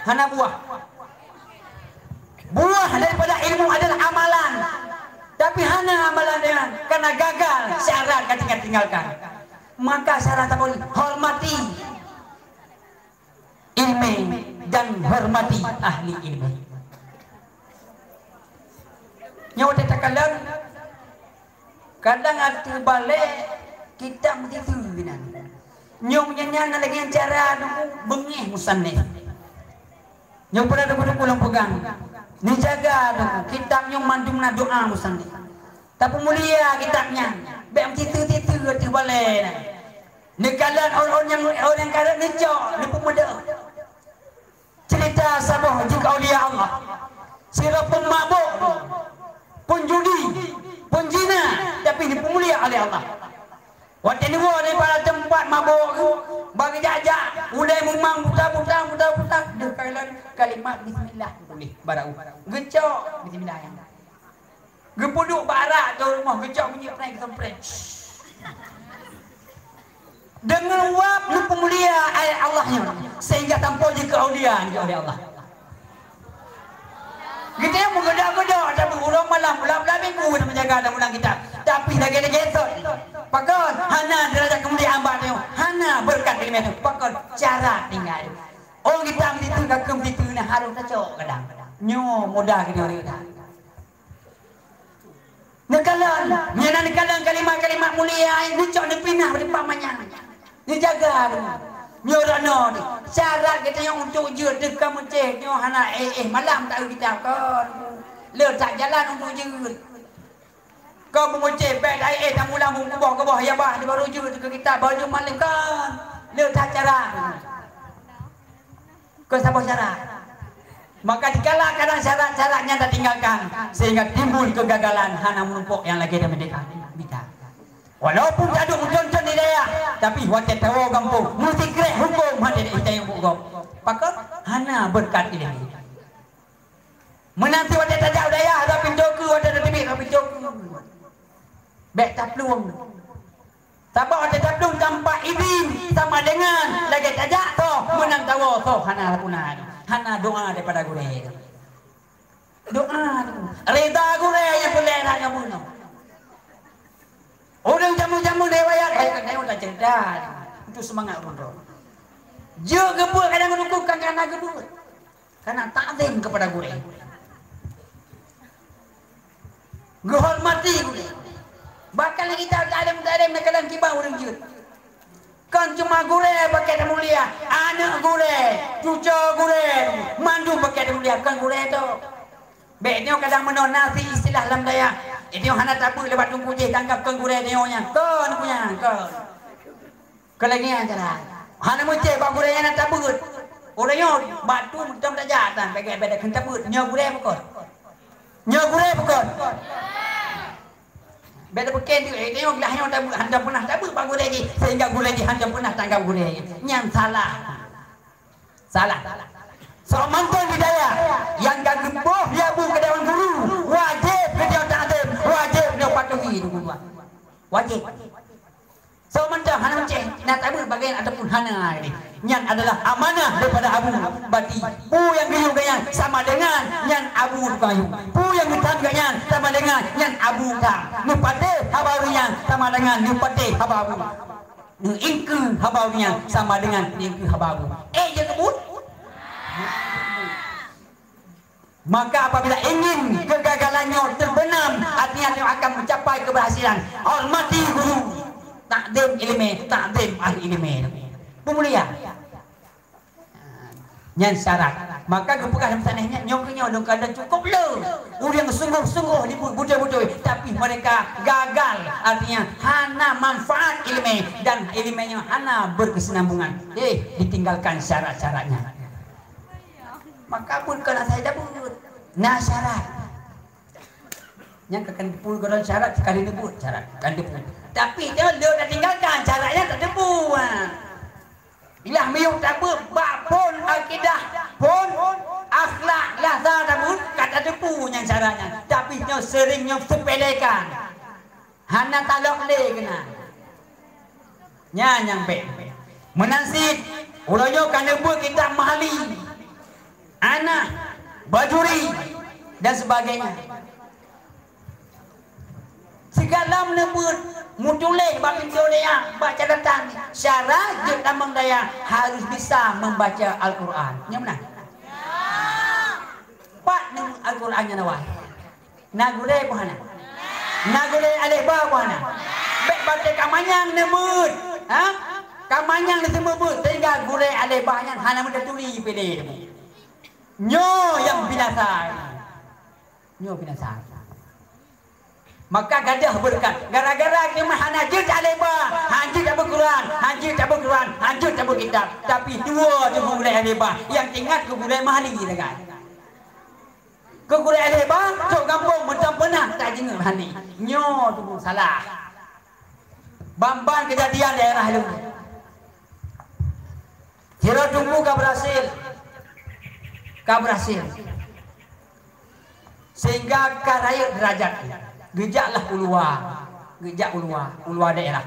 Hana buah. Buah daripada ilmu adalah amalan. Tapi hana amalan nyan, karena gagal syarat ka tinggal-tinggalkan. Maka syarat apa? Hormati ileumèe dan hormati ahli ileumèe. Nyoe watèe takalon, kadang ateueh balèe kitab meusiseue keunan. Nyoe meunyan nyan lagèe nyan cara beungèh musannif. Nyoe peue teungku-teungku lôn peugah. Neujaga teungku, kitab nyoe mandum na doa musannif. Tapeumulia kitab nyan, bèk meusiseue-siseue ateueh balèe nyan. Neukalon ureueng nyang, ureueng nyang ka rhot neucok, neupeumeudoh. Cerita saboh jeuet keu aulia Allah. Sidroe pun mabök, pun judi, pun zina, tapi neupeumulia oleh Allah. Watèe neuwoe daripada teumpat mabök tu, bak geujak-jak, ulèe mumang buta-buta, buta-buta, deuh kalon kalimat bismillah tuléh barô. Geucok bismillah nyan. Geupeuduek bak arak ateueh rumoh, geucok minyeuk preh, geusemprot. Deungon uap neupeumulia ayat Allah nyan, sehingga sampoe jeuet keu aulia jih oleh Allah. Geutanyoe meugeudok-geudok, tapi uroe malam, bulan-bulan minggu na meujaga dan ulang kitab. Tapi lagèe-lagèe sot. Pakon? Hana deurajat keumuliaan bak tanyoe, hana beureukat ileumèe tanyoe. Pakon? Cara tinggai. Oh, kitab meusiseue ka keuh meusiseue na harôh tacok kadang. Nyoe mudah geutanyoe rhot that. Neukalon, nyan neukalon kalimat-kalimat mulia, neucok neupinah bak teumpat manyang. Neujaga tu. Nyoe rot noe tu. Syarat geutanyoe untuk jeuet teuka meucéh nyoe hana éh-éh malam taeu kitab kon. Le that jalan untuk jeuet. Kon beumeucéh bèk taéh-éh tamulang beukuboh-kuboh ya bah di baru jeuet teuka kitab baru jeuet malam kon. Le that cara tu. Keu saboh syarat. Maka dikala kadang syarat-syarat nyan tatinggalkan, sehingga timbul kegagalan hana meurumpok nyang lagèe dan merdeka. Mita. Walaupun taduek meuthon-thon di dayah, tapi watèe tawoe gampông, meusikrek hukôm hana teupeugöt gob. Pakon? Hana beureukat ileumèe. Meunan cit watèe tajak u dayah, bak pintoe keue, watèe tateubiet bak pintoe keue, bèk taplueng. Sabab watèe taplueng tanpa idin sama dengan lagèe tajak soh, meunan tawoe soh hana lapuna, hana doa daripada gurèe. Doa tu. Reda gurèe nyang peureulèe that ngon bunoe. Ureueng jameun-jameun riwayat, hai, keuneuk tacerita. Itu seumangat ureueng droe. Jeuet geubeuet kadang ureueng kan kana geubeuet. Karena takzim kepada gurèe. Geuhormati gurèe. Bahkan lagèe kita takzim-takzim na kadang kiban ureueng jeuet. Kon cuma gurèe pakat tamulia, aneuk gurèe, cucoe gurèe, mandum pakat tamulia, kon gurèe tok. Bèk nyoe kadang meunoe na si istilah lam dayah, nyoe hana tabeuet lé bak teungku jih, tanggap kon gurèe nyoe nyan, kon, kon nyan, kon. Keuleungian cara. Hana meucéh bak gurèe nyan na tabeuet. Ureueng nyoe bak tu meutam tajak tan, bèk, bèk, bèk, kon tabeuet, nyoe gurèe bukon. Nyoe gurèe bukon. Bèk tapeukén tu, eh, tengok lah nyoe tabeuet, hantom peunah tabeuet bak gurèe jih, sehingga gurèe jih hantom peunah tanggap gurèe jih. Nyan salah. Salah. Sok mantong di dayah nyang ka geuboh lé abu keu dewan guru, wajéb geutanyoe takzim, wajéb geutanyoe patuhi guru tuan. Wajéb. Soe mantong hana meucéh, na tabeuet bagian ataupun hana, nyan adalah amanah daripada abu. Berarti peue nyang geuyue gobnyan sama dengan nyan abu tukang yue. Peue nyang geutam gobnyan sama dengan nyan abu tam. Neupatéh haba ureueng nyan sama dengan neupatéh haba abu. Neuingkeue haba ureueng nyan sama dengan neuingkeue haba abu. Eh, jeuet keubuet? Maka apabila ingin kegagalan nyoe terbenam, artinya nyoe akan mencapai keberhasilan, hormati guru, takzim ileumèe, takzim ahli ileumèe. Peumulia. Nyan syarat. Maka geupeugah dalam sanéh nyan, nyoe keuh nyoe lôn kalon cukup le. Ureueng sungguh-sungguh dibuet beutôi-beutôi, tapi mereka gagal, artinya hana manfaat ileumèe dan ileumèe nyoe hana berkesinambungan. Eh, ditinggalkan syarat-syaratnya. Maka buet kon asai tabeuet. Na syarat. Nyang ka kan teupeue gohlom syarat, sekali neubuet syarat, kan teupeue. Tapi nyoe lôn tinggalkan syarat nyan tak teupeue. Ilah miyueb tabeuet bak phon akidah, phon akhlak, lah sa tabeuet ka tateupeue nyan syarat nyan. Tapi nyoe sering nyoe sepelekan. Hana talok lé keunan. Nyan nyang bèk. Meunan cit, uroe nyoe ka neubeuet kitab Mahali, Anah, Bajuri, dan sebagainya. Sigohlom neubeuet meutuléh bak pintoe dayah, bak catatan, syarat jeuet tamong dayah harus bisa membaca Al-Quran. Nyan meunan. Pat neubeuet Al-Quran nyan awai? Na gurèe peue hana? Na gurèe alèh ba peue hana? Bèk batèe ka manyang neubeuet, ha? Ka manyang neuseumeubeuet, sehingga gurèe alèh ba nyan hana meutaturi piléh. Nyoe nyang binasa. Nyoe binasa. Maka gadôh beureukat. Gara-gara geuh hana jeuet alèh ba, hana jeuet tabeuet Quran, hana jeuet tabeuet Quran, hana jeuet tabeuet kitab. Tapi dua tu gurèe alèh ba, nyang teuingat keu gurèe Mahali sagai. Keu gurèe alèh ba, trok gampông mantong peunah tajingeuet Mahali. Nyoe tu salah. Ban-ban keujadian daerah lôn. Sidroe teungku ka berhasil. Ka berhasil. Sehingga ka rayeuk derajat. Geujaklah u luwa. Geujak u luwa, u luwa daerah.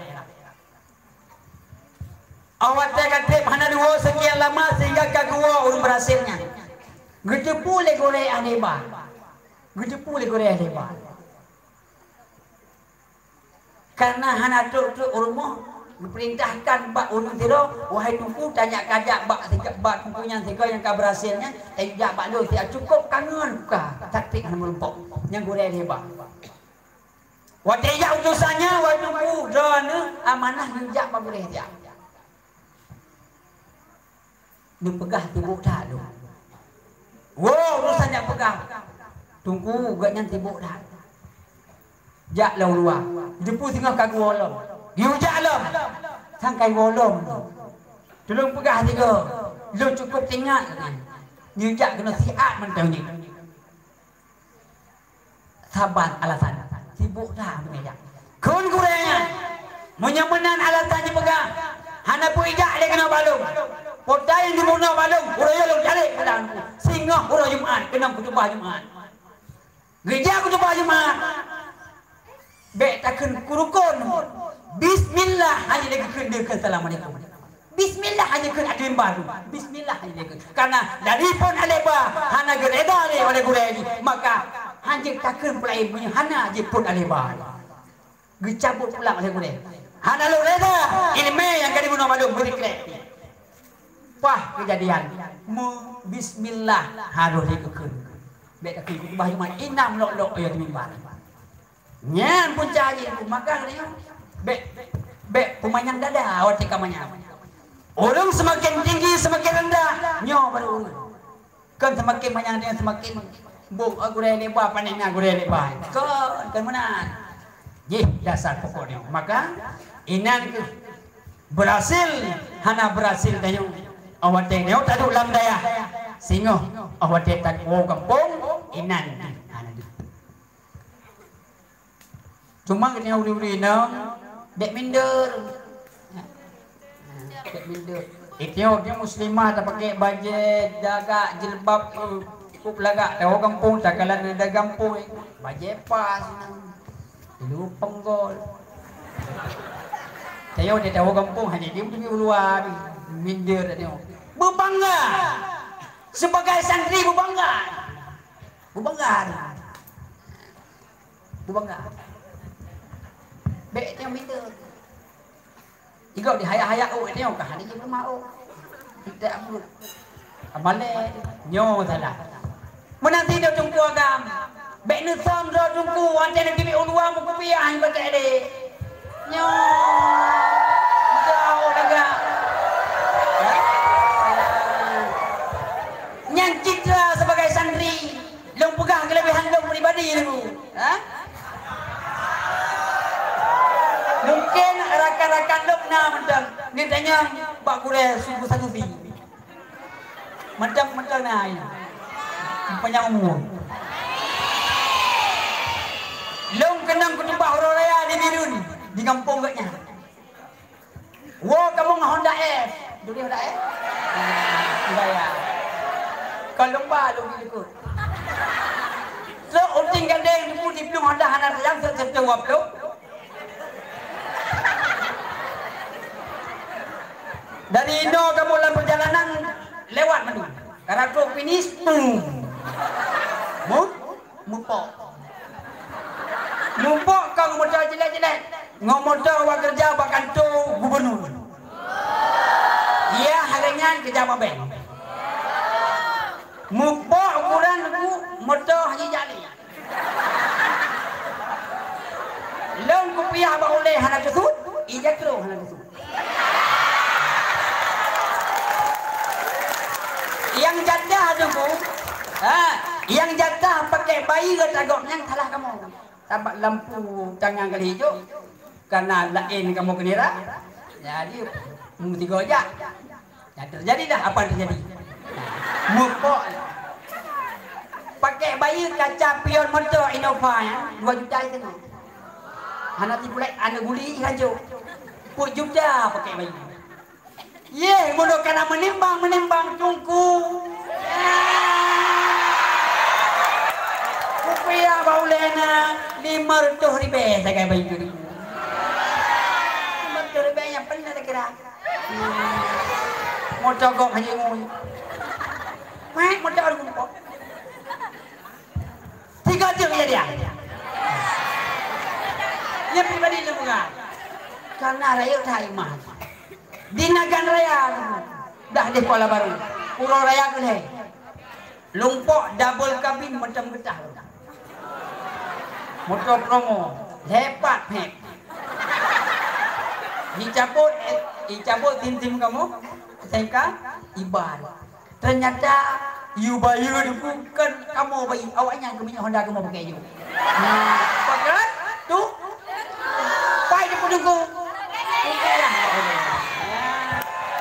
Awak watèe ka trép hana diwoe sekian lama sehingga ka geuwoe ureueng berhasil nyan. Geuteupeue lé gurèe alèh ba. Geuteupeue lé gurèe alèh ba. Karena hana trok-trok u rumoh, geupeurintahkan bak ureueng sidroe, "Wahai teungku, tanyoe kajak bak, bak teungku nyan sigoe nyang ka berhasil nyan, tajak bak lôn siat, cukôp kangen ka, taktik hana meurumpok." Nyan gurèe alèh ba. Watèe jak utosan nyan, "Wahai teungku, droeneuh amanah neujak bak gurèe siat." Neupeugah sibôk that lôn. Woe, urosan nyang peugah. Teungku, gobnyan sibôk that. Jak lom u luwa. Jeuet singoh ka geuwoe lom. Geuyue jak lom. Sang ka geuwoe lom. Tulông peugah sigoe. Lôn cukôp teuingat nyan. Geuyue jak keunoe siat mantong jih. Saban alasan sibôk that meunyoe jak. Kheun gurèe nyan, Meunyoe meunan alasan jipeugah, hana peue ijak lé keunoe bak lôn. Peue nyang jibunoe bak lôn, uroe nyoe lôn cari pulang. Singoh uroe Jumat, keunong khutubah Jumat. Geujak khutubah Jumat. Bék takheun keu rukon. Bismillah hana lé geukheun deuh keu assalamualaikum. Bismillah hana kheun ateueh mimbar. Bismillah hana lé kheun. Karena dari phon aleba hana geureda lé oleh gurée jih, maka hana takheun peulaén meunyoe hana jiphon aleba. Geucabot pulang oleh gurée. Hana lôn reda ileumé nyang ka jibunoe bak lôn beurikrék. Paih keujadian, meu bismillah harôh lé geukheun. Bék takheun khutubah Jumat, inong lok-lok yue di mimbar. Nyan punca jih, maka nyoe bék, bék peumanyang dada watée ka manyang. Ureuëng seumaken tinggi, seumaken rendah, nyoe baru ureuëng. Kon seumaken manyang nyoe seumaken bong, oh, gurée leba, panéh na gurée leba. Kon, kon meunan. Jih dasar pokok nyoe. Maka inan keuh beurhasil hana beurhasil tanyoe. Oh watée nyoe taduek lam dayah, singoh oh watée tawoe gampông, inan keuh hana deuh. Cuma geutanyoe uri-uri inong, bék minder. Bék minder. Itiyo, itiyo muslimah tapakée bajée dagak jilbab, eh, kup lagak tawoe gampông, takalon dada gampông, eh, bajée pas inong. Lu penggol. Tayo di tawoe gampông hana di, di luwa di minder tadi. Beubangga. Sebagai santri beubangga. Beubangga. Beubangga. Bék teuh minder. Igob di hayak-hayak ôk teuh ka hana jeuet rumoh ôk. Tidak abu. Amalé nyoe salah. Meunan sidroe teungku agam. Bék neusöm droe teungku watée neuteubiet u luwa meukupiah nyang paték deh. Nyoe. Jauh lagak. Nyang citra sebagai santri. Lôn peugah keuleubehan lôn pribadi dulu, ha? Mungken rakan-rakan lôn na mantong neutanyong bak gurée suku Sanusi. Mantong-mantong na, ya. Panyang umur. Lôn keunong khutubah uroe raya di Bireuen, di gampông geuh nyan. Woe kamoe ngon Honda F. Duri Honda F? Nah, gaya. Kon lôn ba lôn di likot. Trok u Tieng Gandeng teungku di plueng Honda hana sayang, seuteuk-seuteuk wab lôn. Dari inoe kamoe lam peurjalanan lewat mandum. Ka trok finish, pum. Mu? Mupok. Mupok ka ngon moto jilet-jilet. Ngon moto awak keureuja bak kantô gubunur. Iya, hari nyan keureuja bak bank. Mupok ukuran ku moto Haji Jali. Lôn kupiah bak ulée hana teusut, ija troh hana teusut. Nyang jatah tu, ha, nyang jatah pakai bayi rot agam nyang salah kamoe. Sabab lampu tangan kali hijau, kana laén kamoe keunira. Jadi, meusigoe jak. Nah, terjadilah apa yang terjadi. Mupok. Pakai bayi kaca pion motor Innova ya, dua juta setengah. Hana tipu lai, aneuk guli hancô. Puluh juta pakai bayi. Yeh, meunoe kana menimbang-menimbang tungku. Kupiah bak ulée na lima ratus ribée sagai bayi tu. Lima ratus ribée nyang pernah takira. Motor gok hanya ngui. Mek motor gok. Tiga jeuet ya dia. Dia pribadi tu bukan. Karena rakyat tak iman. Di Nagan Raya dah di Kuala Baru. Pura Raya Keulhée. Lumpok double kabin macam getah. Motor promo. Hebat, hep. Dicabut, eh, dicabut sim-sim kamu. Sengka, ibar. Ternyata, yue bayeue bukan kamoe bayi. Awaknyan keu minyeuk Honda kamoe pakai jih. Nah, pakat tu pai di peudeueng.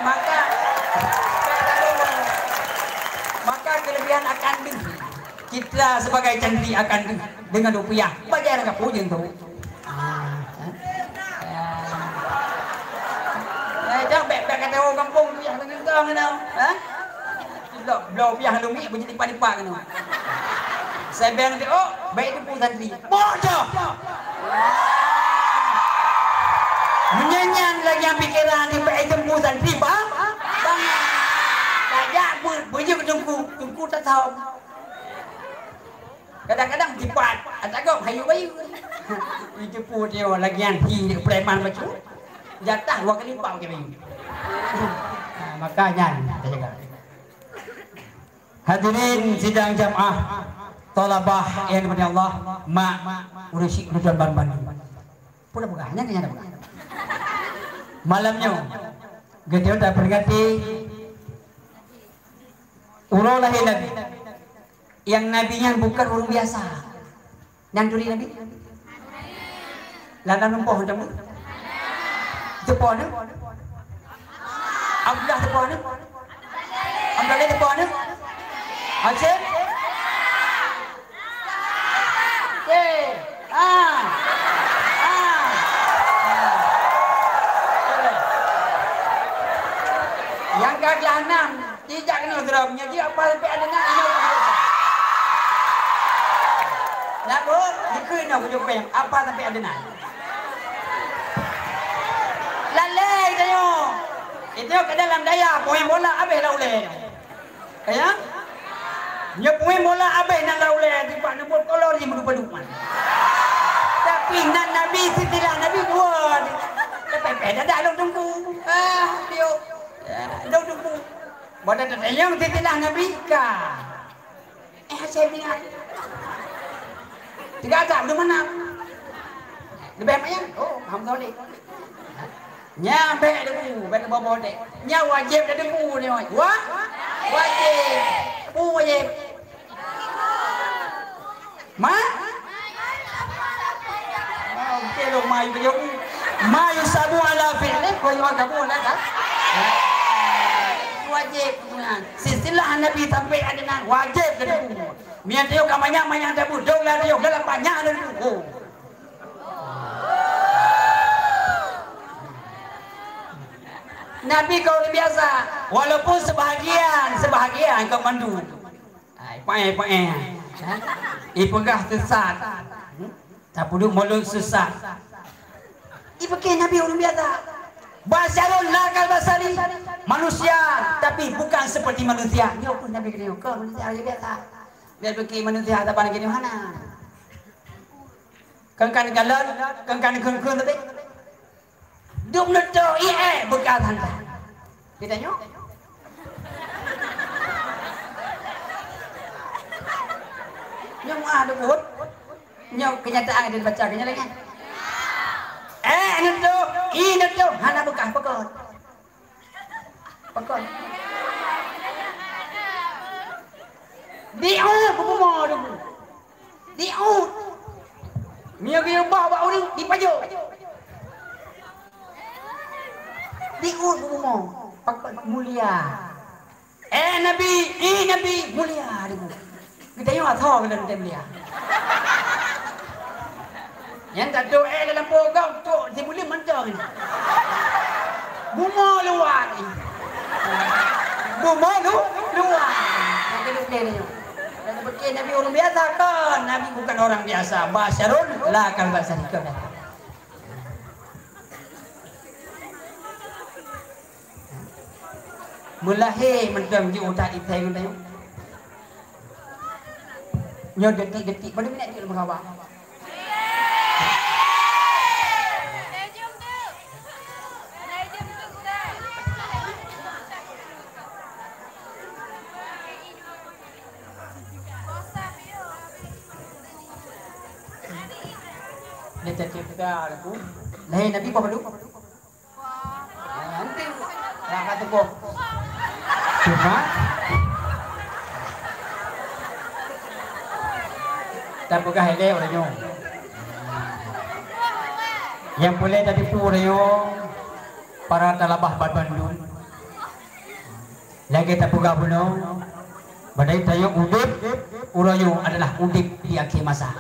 Maka, maka kelebihan akan deuh. Kita sebagai cantri akan deuh dengan rupiah. Bajai rangka pujeueng tu. Ah, eh. Ya. Keunoe, ha? Lok, bloe piah lumi beujeuet lipat-lipat keunoe. Sabeng teuh, oh, bèk teupeu santri. Bodoh! Meunyoe nyan lagèe nyang pikeran di bèk teupeu santri, bang? Bang. Tajak bu-, beujeuet teungku, teungku tasawöm. Kadang-kadang jipat, ata gob hayu bayeue. Itu pun dia lagi anti dia preman bacut. Jatah dua kali lipat pakai bayeue. Ha, makanya kita jaga. Hadirin sidang jamaah, thalabah yang dimuliakan Allah, mak, ureueng syik, ureueng tuan banmandum. Peue peugah, nyan, nyan peugah. Malam nyoe, geutanyoe taperingati uroe lahé Nabi. Nyang Nabi nyan bukon ureueng biasa. Nyan turi Nabi? Lam, lam lumpoh teuh. Teupo nyoe? Abdullah teupo nyoe? Abdullah teupo nyoe? Hashim? Oke. Ah. Ah. Nyang ka jahanam. Ijak keunoe sidroe, nyoe jih apa sampai Adnan, nyoe. Nak buet, dikeue nyoe kujok péng, apa sampai Adnan. Lalé geutanyoe. Itu ke dalam daya, pemain bola habéh lam ulèe. Ya? Nyoe pemain bola habéh nan lam ulèe, dipat neubot kolor jih meudupa-dupa. Tapi nan Nabi, silsilah Nabi dua. Tapi pèh dadah lôn teungku. Ah, tiup. Ya, lôn teungku. Pada tatanyong silsilah Nabi ka. Eh, hase bingat. Tiga tak, belum mana? Leubeh mak nyan? Oh, Hamzah Dik. Nyan bèk deungoe, bèk boh-boh dek. Nyan wajéb tadeungoe nyoe. Wa? Wajéb. Peue wajéb? Ma? Oh, oke lo, ma yue peujaweueb. Ma yusabu ala fi'li, wa yu'aqabu ala ta-, wajéb. Silsilah Nabi sampai Adnan, wajéb keu deungoe. Mian tayue ka manyang-manyang tabu, dong la tayue, dalam banyak deungoe. Nabi keu ureueng biasa, walaupun sebahagian, sebahagian keu mandum. Ai, paéh, paéh. Ha? Ipeugah sesat. Hmm? Tapeuduek mulod sesat. Ipeugah Nabi ureueng biasa. Basyarun la kal basyari. Manusia, tapi bukan seperti manusia. Nyoe pun Nabi kata, keu manusia biasa. Biar pikir manusia saban lagèe nyoe hana. Kengkan galon, kengkan kheun-kheun tadi. Dum neutoh ie beuka santa. Kita nyoe. Nyoe muah deubuet. Nyoe kenyataan yang dibaca kenyataan. Eh, neutoh, ie neutoh, hana beukah pekot. Pakon? Diuet beubumoe dulu. Diuet. Meunyoe geuyue bah bak ureueng, dipajôh. Diuet beubumoe. Pakon? Mulia. Eh, Nabi, eh, Nabi, mulia dulu. Geutanyoe asoe keunan teuh mulia. Nyan taduek eh dalam pogong tok sibuleuen mantong. Bumoe luwa ni. Bumoe lu, luwa. Nyang keuneuk lé nyoe. Dan beukeuh Nabi ureueng biasa kon. Nabi bukan orang biasa. Basyarun la kal basyari kon. Meulahé mantong di utak itai ngon tanyoe. Nyoe detik-detik, padum minét jeuet lôn meukawa. Dia cakap kita aku. Lahé Nabi apa padum? Nanti raka teuboh. Cuma tapeugah ilèe uroe nyoe. Nyang peureulèe tateupeue uroe nyoe, para talabah bandum. Lagèe tapeugah bunoe, padahai tanyoe udép uroe nyoe adalah udép di akhé masa.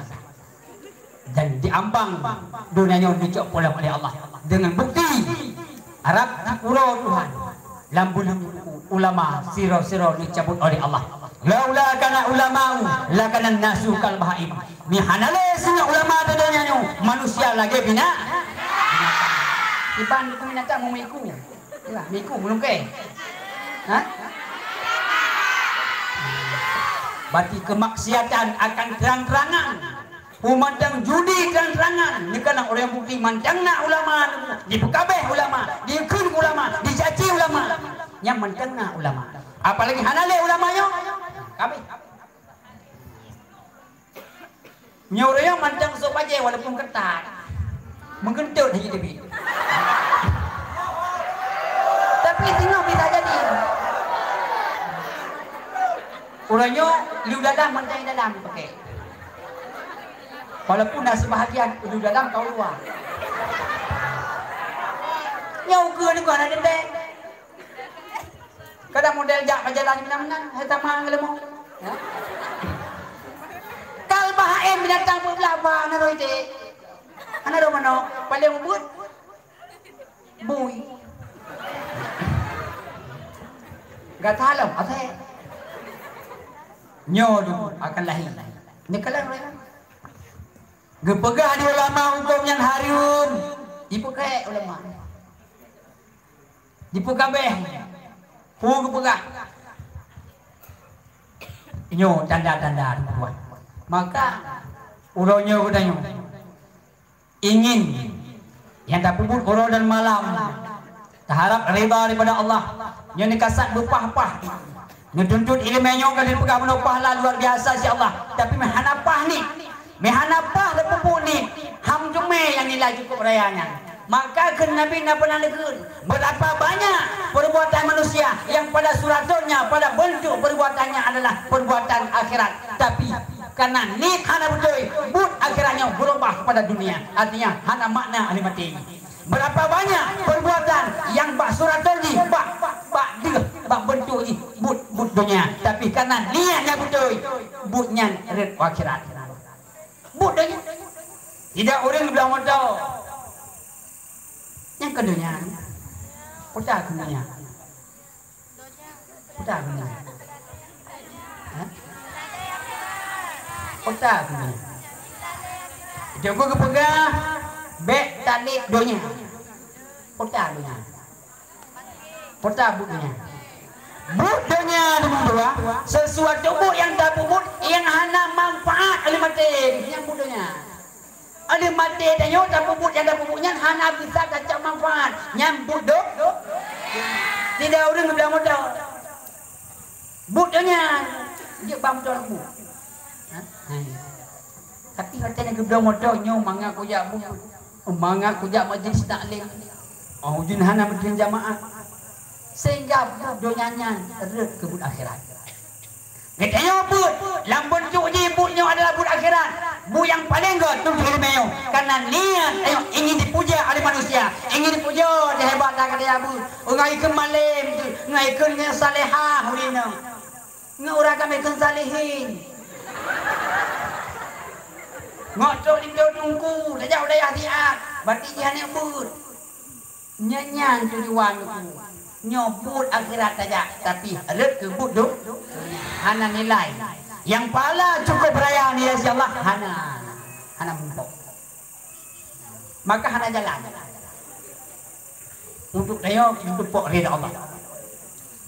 Dan diambang donya nyoe dicok pulang oleh Allah dengan bukti harab di uroe Tuhan. Lam buleuen buku ulama sidroe-sidroe neucabut oleh Allah. Laula kana ulama'u lakana nasu kal bahaim. Meuhana lé singoh ulama di donya nyoe, manusia lagèe bina-, binatang. Iban buku binatang meumeu iku. Yalah, meuiku meulungkée. Ha? Berarti kemaksiatan akan terang-terangan. Peumantang judi terang-terangan, neukalon ureuëng bukti mantang na ulama, dipeukabeh ulama, dikheun ulama, dicaci ulama. Nyang mantang na ulama. Apalagi hana lé ulama nyoe, kabeh. Nyoe ureuëng mantang sôk bajée walaupun keutat, meugeuntot hana jiteubiet. Tapi singoh bisa jadi. Uroe nyoe liu dalam mantong dalam pake. Walaupun na sibahagian liu dalam ka u luwa. Nyoe ukeue nyoe hana teuntée. Kadang model jak bak jalan meunan-meunan, hai sama ngon leumo. Ya. Kal bahaim binatang beublah ba na roi dek. Hana roi manok, paléng ubit. Bui. Gata lom, asai. Nyoe dulu akan lahé. Neukalon ureuëng. Geupeugah di ulama hukôm nyan hareuem. Dipeukek ulama. Dipeukabeh. Peue geupeugah. Nyoe tanda-tanda dua. Maka uroe nyoe geutanyoe ingin nyang tapeubuet uroe dan malam taharab rida daripada Allah. Nyoe neukasat beupah-pah. Neutuntut ileumé nyoe ka dipeugah bunoe pahala luar biasa si Allah. Tapi meuhana pah ni. Meuhana pah tapeubuet ni, ham teumé nyang nilai cukup raya nyan. Maka kheun Nabi na pernah neukheun, beurapa banyak perbuatan manusia yang pada suratannya, pada bentuk perbuatannya adalah perbuatan akhirat. Tapi, karena niet hana beutôi, buet akhirat nyoe beurubah kepada dunia. Artinya, hana makna ahli maté. Beurapa banyak perbuatan nyang bak suraton jih, bak, bak deuh, bak bentuk jih, buet, buet donya. Tapi, karena niet nyang beutôi, buet nyan rhot u akhirat. Buet donya. Tidak ureuëng geubloe moto. Nyang keu donya. Peue keu donya. Peue keu donya. Ha? Peue keu donya. Jeuet geupeugah, bék taleb donya. Peue keu donya. Peue buet donya. Buet donya dulu dua, sesuatu buet nyang tapeubuet nyang hana manfaat ahli maté, nyang buet donya. Ahli maté tanyoe tapeubuet nyang tapeubuet nyan hana bisa tacok manfaat, nyang buet do-, tidak ureuëng geubloe moto. Buet donya, jeuet bang beutôi buet. Ha? Hai. Tapi watée na geubloe moto nyoe mangat kujak buet. Mangat kujak majlis taklim. Oh, ujeuen hana meuteun jamaah. Sehingga buet donya nyan rhot keu buet akhirat. Geutanyoe buet lam beuntuk jih buet nyoe adalah buet akhirat. Buet nyang paleng göt tuntut ileumé nyoe. Karena niet nyoe ingin dipuja oleh manusia, ingin dipuja di hebat that kata ya buet. Ngai keu malem tu, ngai keu ngai salehah ulina. Ngon ureuëng agam kheun salihin. Ngon trok linto teungku, tajak u dayah siat, berarti jih hana buet. Nyan, nyan tujuan ku. Nyoe buet akhirat tajak, tapi rhot keu buet do-, hana nilai. Nyang pahala cukup raya nilai si Allah, hana. Hana mumpok. Maka hana jalan. Untuk tanyoe, untuk pok rida Allah.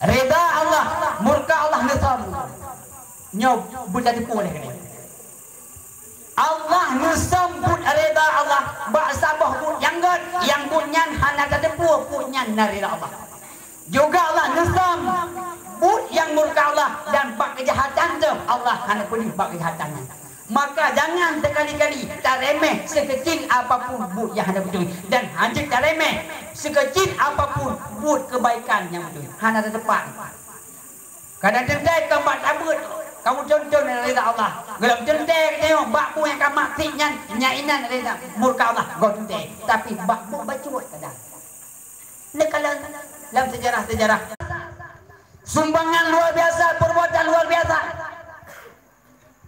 Rida Allah, murka Allah neusöm. Nyoe beujadi peue lé keunoe. Allah neusöm buet rida Allah bak saboh buet nyang göt, nyang buet nyan hana tateupeue buet nyan na rida Allah. Juga Allah neusöm buet nyang murka Allah dan bak keujahatan teuh Allah hana peudeh bak keujahatan nyan. Maka jangan sekali-kali taremeh sekecil apapun buet nyang hana beutôi dan hanjeuet taremeh sekecil apapun buet kebaikan nyang beutôi. Hana tateupat. Kadang teuntée ka bak tabeuet, kamu contoh rida Allah. Golom teuntée ka tengok bak buet nyang ka maksiat nyan, nyan inan rida murka Allah. Goh teuntée, tapi bak buet bacut kadang. Neukalon lam sejarah-sejarah. Sumbangan luar biasa, perbuatan luar biasa.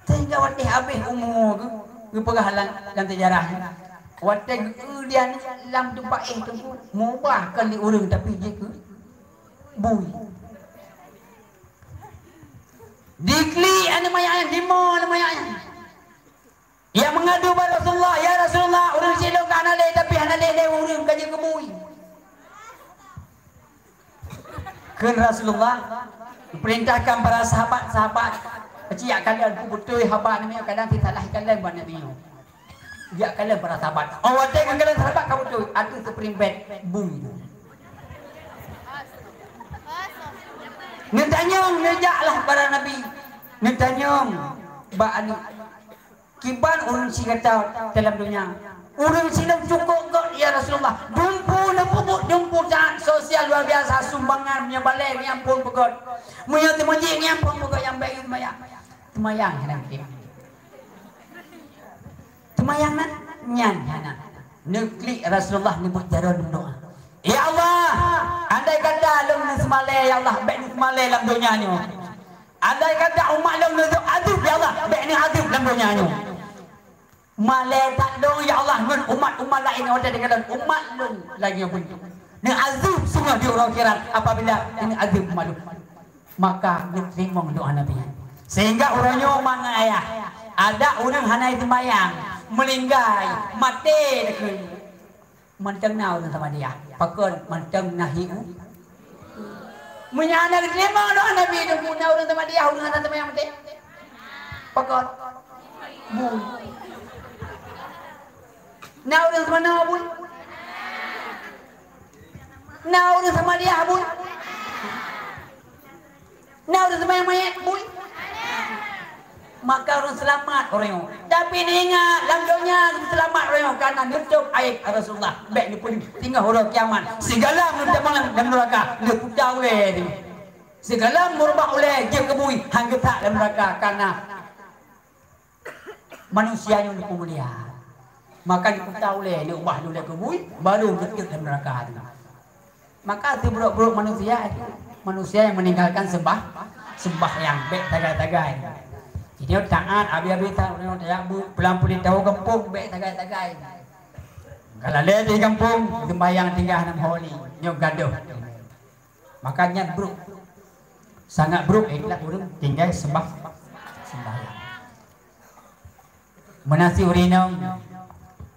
Sehingga watée habéh umu geu-, geupeugah lam, lam sejarah nyan. Watée geu-, geulian lam teumpat éh teungku, mubah kon di ureuëng tapi jeuet keu, bui. Diklik aneuk manyak nyan, dimoe aneuk manyak nyan. Nyang meungadu bak Rasulullah, "Ya Rasulullah, ureueng chik lôn ka hana lé, tapi hana lé lé ureueng ka jeuet keu bui." Kheun Rasulullah, geupeurintahkan para sahabat-sahabat, "Ci jak kalon, peue beutôi haba nyoe, kadang sisalah kalon bak nyoe." Jak kalon para sahabat. Oh, watèe geukalon sahabat ka beutôi, ateueh seuprieng bèt bui. Neutanyong, neujaklah bak Nabi. Neutanyong bak aneuk. Kiban ureueng chik gata dalam donya. Ureueng chik lôn cukôp göt, ya Rasulullah. Dumpeue neupeubuet dumpeue taat sosial luar biasa, sumbangan, meunyoe balèe ngieng phôn peugöt. Meunyoe teumeujiek ngieng phôn peugöt nyang bèk seumayang. Seumayang hana mungken. Seumayang nan nyan hana. Neuklik Rasulullah neubeuet jaroe neudoa. Ya Allah, andai kata lôn neuseumalèe, ya Allah, bèk neuseumalèe lam donya nyoe. Andai kata umat lôn neudeuh azeub, ya Allah, bèk neuazeub lam donya nyoe. Malèe that lôn, ya Allah, ngon umat-umat laén nyang watèe tinggai lôn, umat lôn lagèe nyoe pun. Neuazeub singoh di uroe akhirat apabila neuazeub umat lôn. Maka neuteurimong doa Nabi. Sehingga uroe nyoe ma ngon ayah, ada ureueng hana seumayang, meuninggai, maté deukheun. Mantong na ureueng Samadiyah. Pakon mantong na hi u? Meunyo hana geuteurimong doa Nabi, na ureueng Samadiyah, ureueng hana seumayang maté? Pakon? Bui. Na ureueng seumanoe bui? Na ureueng Samadiyah bui? Na ureueng seumayang manyét bui? Maka ureueng seulamat ureueng nyoe. Tapi neuingat, lam donya seulamat ureueng nyoe, kareuna neutôb aéb Rasulullah. Bèk neupeudeuh, singoh uroe kiamat, sigohlom neuteumeung lam neuraka, neukuta ulèe teuh. Sigohlom meureubah ulèe jeuet keu bui, han geutak lam neuraka, kareuna manusia nyoe neupeumulia. Maka neukuta ulèe, neuubah ulèe keu bui, baru geutot lam neuraka teuh. Maka seubrok-brok manusia, manusia nyang meuninggalkan seumbah, seumbahyang, bèk tagai-tagai. Jadi taat, abéh-abéh taat, ureueng tajak bu-, pulang pulih tahu gampông, bèk tagai-tagai. Ka lalè di gampông, seumbahyang tinggai lam holi, nyoe gadôh. Maka nyan brok. Sangat brok, eh, lah ureueng tinggai seumbah, seumbahyang. Meunan cit ureueng inong,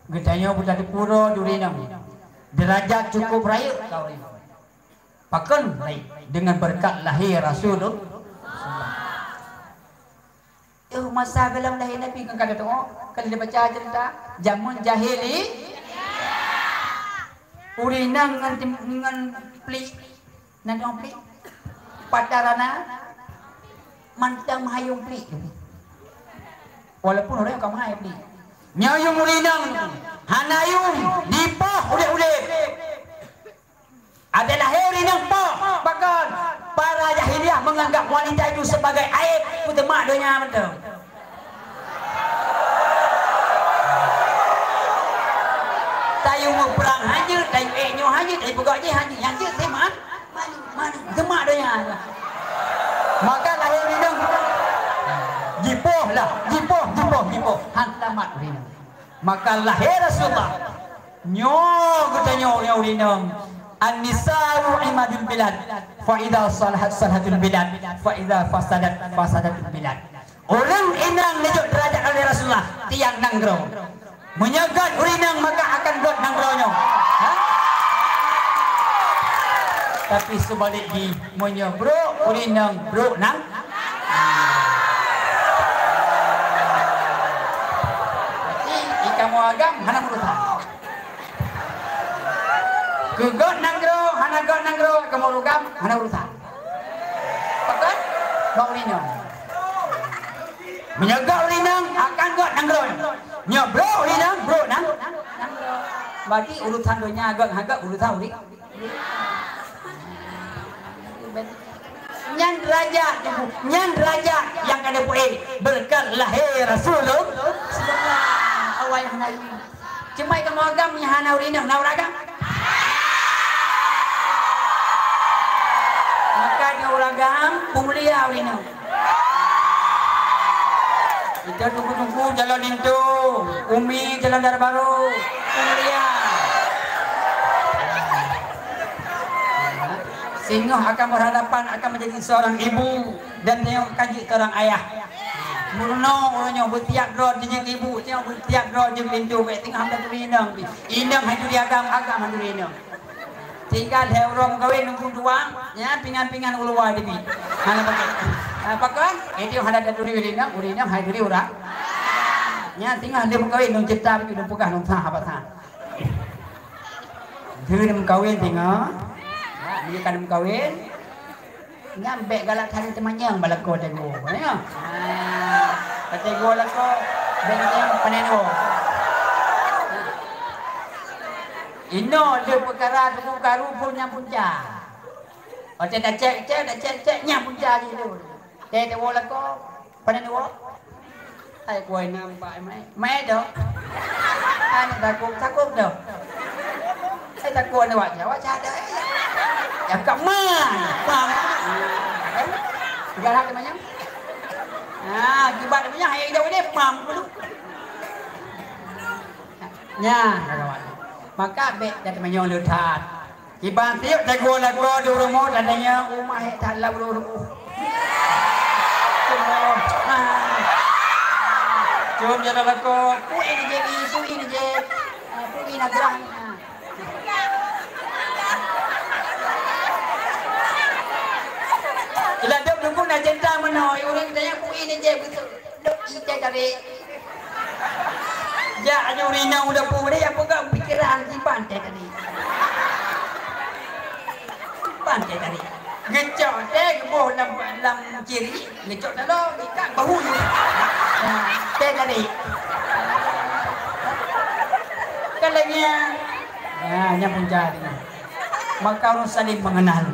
geutanyoe buta teupuro di ureueng inong. Derajat cukup rayeuk ka ureueng inong. Pakon rayeuk? Dengan berkat lahé Rasulullah. Yoh, masa gohlom lahé Nabi kan ka tatu'oh, ka lheueh baca ceurita. Jameun jahili, ureueng inong ngon tim-, ngon plik. Na dong plik. Patarana mantong meuhai yuem plik. Walaupun ureueng ka meuhai plik. Nyoe yuem ureueng inong hana yuem, dipoh udép-udép. Adak lahé ureueng inong poh, pakon? Para jahiliyah menganggap wanita itu sebagai aib, peuteumak donya mantong. Tayue muprang hana jeuet, tayue ék nyoe hana jeuet, tayue peugah jih hana jeuet, nyang jeuet teuma, manu, manu, teuma donya. Maka lahé ureueng inong, jipoh lah, jipoh, jipoh, jipoh. Han seulamat ureueng inong. Maka lahé Rasulullah. Nyoe geutanyoe ureueng inong. An-nisa'u imadul bilad. Fa idza salahat, salahatul bilad. Fa idza fasadat, fasadatul bilad. Ureueng inong neujok deurajat oleh Rasulullah, tiang nanggroe. Meunyoe göt ureueng inong, maka akan göt nanggroe nyoe. Ha? Tapi seubalek jih, meunyoe brok ureueng inong, brok nang-, berarti i kamoe agam hana meurusan. Keu göt nanggroe, hana göt nanggroe, kamoe agam hana urusan. Pakon? Bak ureueng inong. Meunyoe göt ureueng inong, akan göt nanggroe. Nyoe brok ureueng inong, brok nang-, nanggroe. Bagi urusan donya göt hana göt, urusan ureueng. Nyan deurajat, nyan deurajat nyang ka neupeuék beureukat lahé Rasulullah. Awai hana. Cuma i kamoe agam nyang hana ureueng inong, na ureueng agam? Maka nyoe ureueng agam, peumulia ureueng inong. Kita tunggu-tunggu jalan linto, umi jalan darah baru, peumulia. Teungoh akan berhadapan akan menjadi seorang ibu dan teungoh akan jeuet seorang ayah. Meurunoe uroe nyoe beutiap droe jeuet ibu, teungoh beutiap droe jeuet linto, bèk teungoh hana taturi inong pih. Inong hana taturi agam, agam hana taturi inong. Tinggai lhèe uroe meukawen nunggu tuang, nyan pingan-pingan u luwa dibi. Hana pakai. Ha, pakon? Eh, teungoh hana taturi inong, ureueng inong hana taturi ureueng. Nyan teungoh lheueh meukawen nung ceuta bagi nung peugah nung sah apa sah. Lheueh meukawen teungoh. Ya, meunyoe ka meukawen. Nyan bèk galak that teumanyong bak lakoe teuh goe, ya. Ha, teuh goe lakoe, bèk teumanyong panèn goe. Inoe lheueh peukara tuku karu phôn nyang punca. Watèe tacèk-cèk, tacèk-cèk, nyan punca jih lheueh. Teuh teuh goe lakoe, panèn goe. Hai kuai nang bak mai. Mai doh. Hai takut, takut doh. Hai takut ni wak Jawa, wak Jawa. Ya kat man. Pam. Galak teumanyong. Ah, kibat teumanyong, hai jauh ni, pam dulu. Nyan, kawan. Maka bèk dah teumanyong le that. Kiban tiep teugô lakoe di rumoh dan tanyong, "Uma hék that lam rumoh." Cuma jalan lakoe, "Pui ni je, pui ni je." Ah, pui na gerah ni. Ah. Ila dok dukun na cinta meunoe, ureueng tanyong, "Pui ni je, beutôi." Dok ite tadi. Jak aju rinong udah pun deh, apa kau pikiran si Bante tadi? Bante tadi. Gecok teh geboh lam, lam ciri, gecok dalam ikat bahu ni. Nah, teh tadi. Kan lagi ya. Ya, nyambung jadi. Maka orang saling mengenal.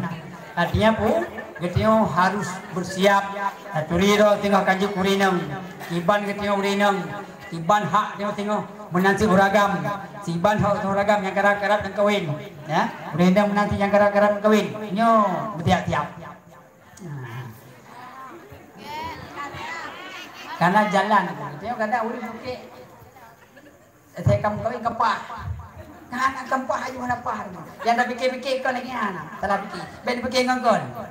Artinya pu, geutanyoe harus bersiap. Taturi droe teungoh ka jeuet keu ureueng inong. Kiban geutanyoe ureueng inong. Kiban hak tanyoe teungoh meunan cit ureueng agam. Kiban hak ureueng agam nyang karab-karab meukawen. Ya, ureueng inong meunan cit nyang karab-karab meukawen. Nyoe beutiap-tiap. Nah. Karena jalan, tanyoe kadang ureueng bukét. Saya kamu kawin kepah. Nah, anak kepah aja mana pah. Yang dah fikir-fikir kau lagi anak. Salah fikir. Baik fikir dengan kau. Nah.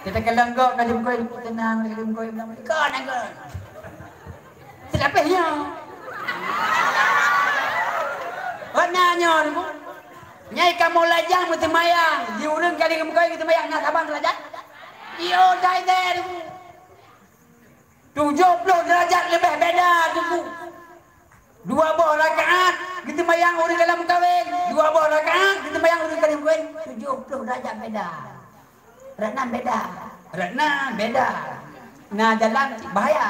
Kita kelenggok kali mengkoi tenang, kali mengkoi bilang kau nak kau. Tidak payah. Warnanya ni. Nyai kamu lajang meuteumbayang. Di ureueng kali mengkoi meuteumbayang nak saban lajang. Yo dai dai. Tujoh ploh derajat leubeh beda tuku. Dua boh rakaat geuteumayang ureueng dalam kawén, dua boh rakaat geuteumayang ureueng dalam kawén, tujoh ploh derajat beda. Rot nan beda. Rot nan beda. Na jalan bahaya.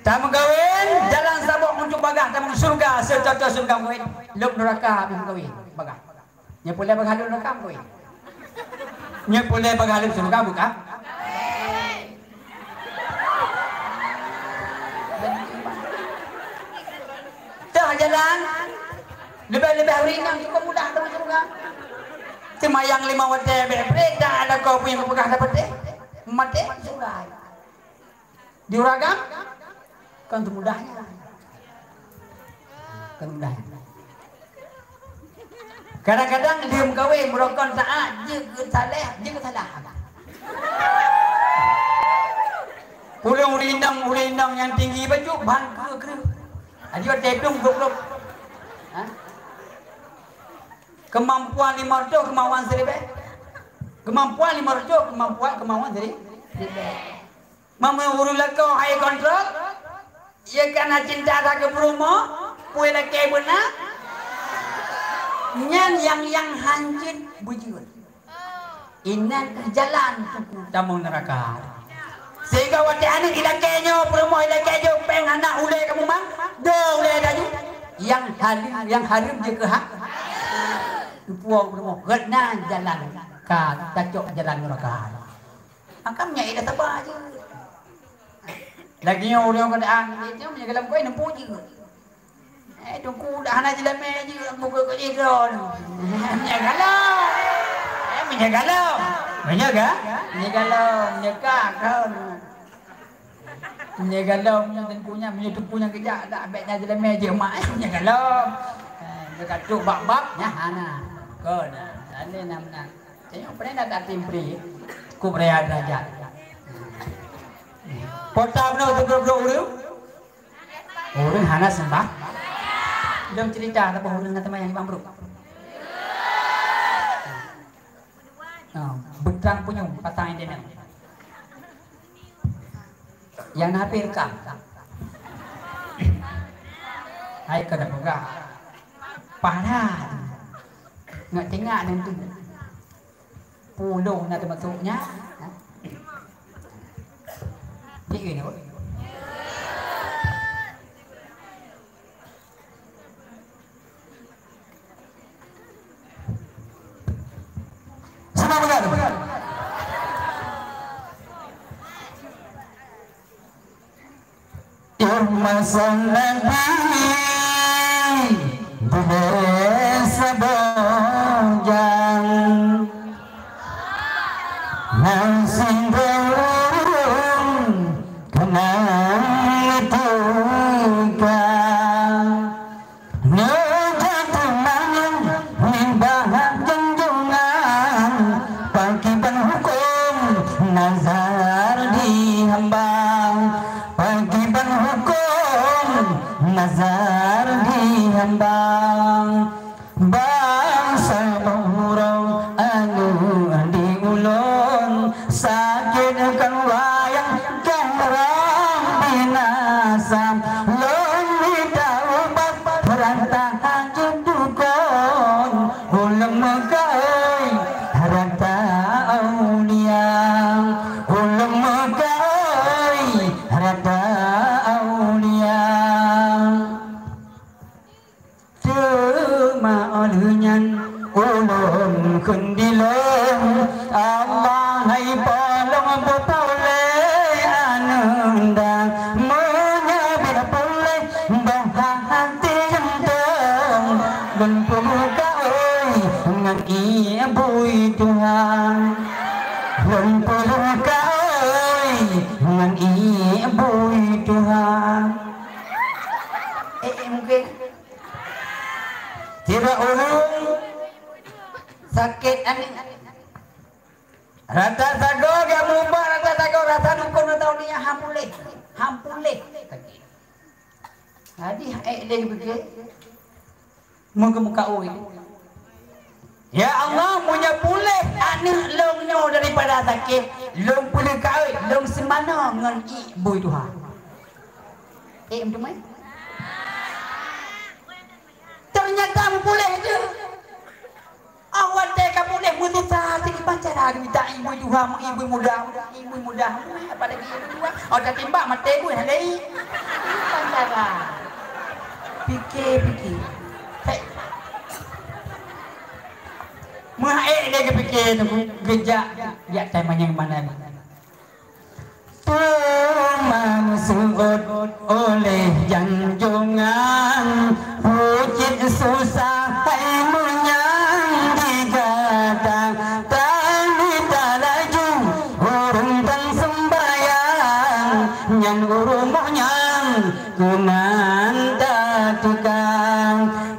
Tameukawen, jalan saboh untuk bagah tamong syeuruga, seucocok syeuruga meukawen. Lom nuraka habéh meukawen, bagah. Nyoe peureulèe beugalom rukam kui. Nyoe peureulèe beugalom rukam bukan? Teuh jalan, leubeh-leubeh ureueng inong cukup mudah dalam syeuruga. Seumayang lima watèe bèk preh, dak ada kau pun nyang peugah dapat teh. Maté syeuruga. Di ureueng agam, kon seumudahnya. Kon seumudahnya. Kadang-kadang lheueh meukawen, meurokon taat, jeuet keu saleh, jeuet keu salah. Pulang ureueng inong, ureueng inong nyang tinggi bacut, bangke kreueh. Ajo tedong goblok. Ha? Kemampuan lima ratus, kemauan siribèe. Kemampuan lima ratus, kemampuan, kemauan siri-, siribèe. Meunurot lakoe hai kontrol, ya kana cinta that keu peurumoh, peue lakèe beuna, nyan nyang, nyang hanjeuet beujeuet. Inan keuh jalan tuku tamong neuraka. Sehingga watèe aneuk ilakèe nyoe, peurumoh ilakèe nyoe, péng hana ulèe kamoe mang, dua ulèe laju. Nyang halal, nyang hareuem jeuet keu ha-, tupuong peurumoh. Gèt nan jalan ka tacok jalan neuraka. Maka meunyo ida saba jeuet. Lagèe nyoe ureueng keuadaan, nyoe meunyo galom koi neumpu jeuet. Eh, teungku dah hana jeulamèe jeuet, buka keu jih droe. Meunyo galom. Eh, meunyo galom. Meunyo ga? Meunyo galom, meunyo ka, kon. Meunyo galom, meunyo teungku nyan, meunyo teungku nyan keujak, dak bèk na jeulamèe jeuet mak, eh, meunyo galom. Eh, meunyo ka trok bab-bab, nyan hana. Oh, nah, tadi nam-nam. Tengok pernah dah tak timpri. Cukup raya derajat. Kota benar tu dua ureueng. Ureueng hana sembah. Lom cerita, tapi ureueng na teuma nyang imam brok. Oh, beutrang punyueng pasang entenan. Nyang na H P rekam. Hai ka da peugah. Pahala. Ngat tengok dan tu. Pulung na teumasuk nya. Ha? Di ini. Irma Nabi diberi sebojang. Nang sindong urung kenang teuka. Neujak teumanyong nibak junjungan, pakriban huköm nazar di hamba, pakriban huköm nazar di hamba. Bangsa Beuhurong aneuk di ulôn, sakét kon wayang kon rhom binasa. Lôn mita ubat rata hajat dukon, ulôn meukaôi rata aulia. Ulôn meukaôi rata aulia. Teuma óh lheueh nyan ulôn kheun di lôn, Allah hai polong beupuléh aneuk nda. Meunyoe bèk puléh boh até jantung, lôn peuleuka oi ngon ié bui Tuhan. Lôn peuleuka oi ngon ié bui Tuhan. Eh, eh, mungkin. Sidroe ureueng sakét aneuk. Rata sagoe geuh meuubat, rata sagoe rasa dukon, rata uneue han puléh, han puléh. Jadi, ék lé geupike, meugeumeukaôi. Ya Allah, meunyoe puléh aneuk lôn nyoe daripada sakét, lôn peuleukaôi, lôn seumanoe ngon ié bui Tuhan. Eh, meuteumé? Ternyata meupuléh jeuet. Awai watèe ka puléh meususah, sikiban cara geumita ié bui Tuhan, ié bui muda, ié bui muda, apalagi ié bui Tuhan. Oh, tatimbak maté bui hana lé. Sikiban cara. Pike-pike. Hei. Meuhai lé geupike teungku, geujak jak tai manyang mana. Teuma seuôt oleh janjongan, pucit susah hai meunyang di gata. Tamita laju ureueng tan seumbayang, nyan u rumoh nyan keunan tateuka.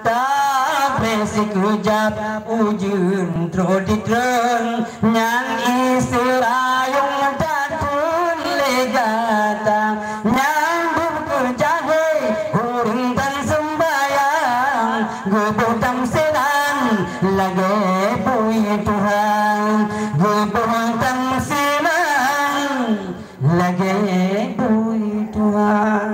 Tapi sikeujab ujeuen trok jitreun, nyan ié seurayong tateun lé gata. Nyan beukeujahé ureueng tan seumbayang, geuboh tamsilan lagèe bui Tuhan, geuboh tamsilan lagèe bui Tuhan.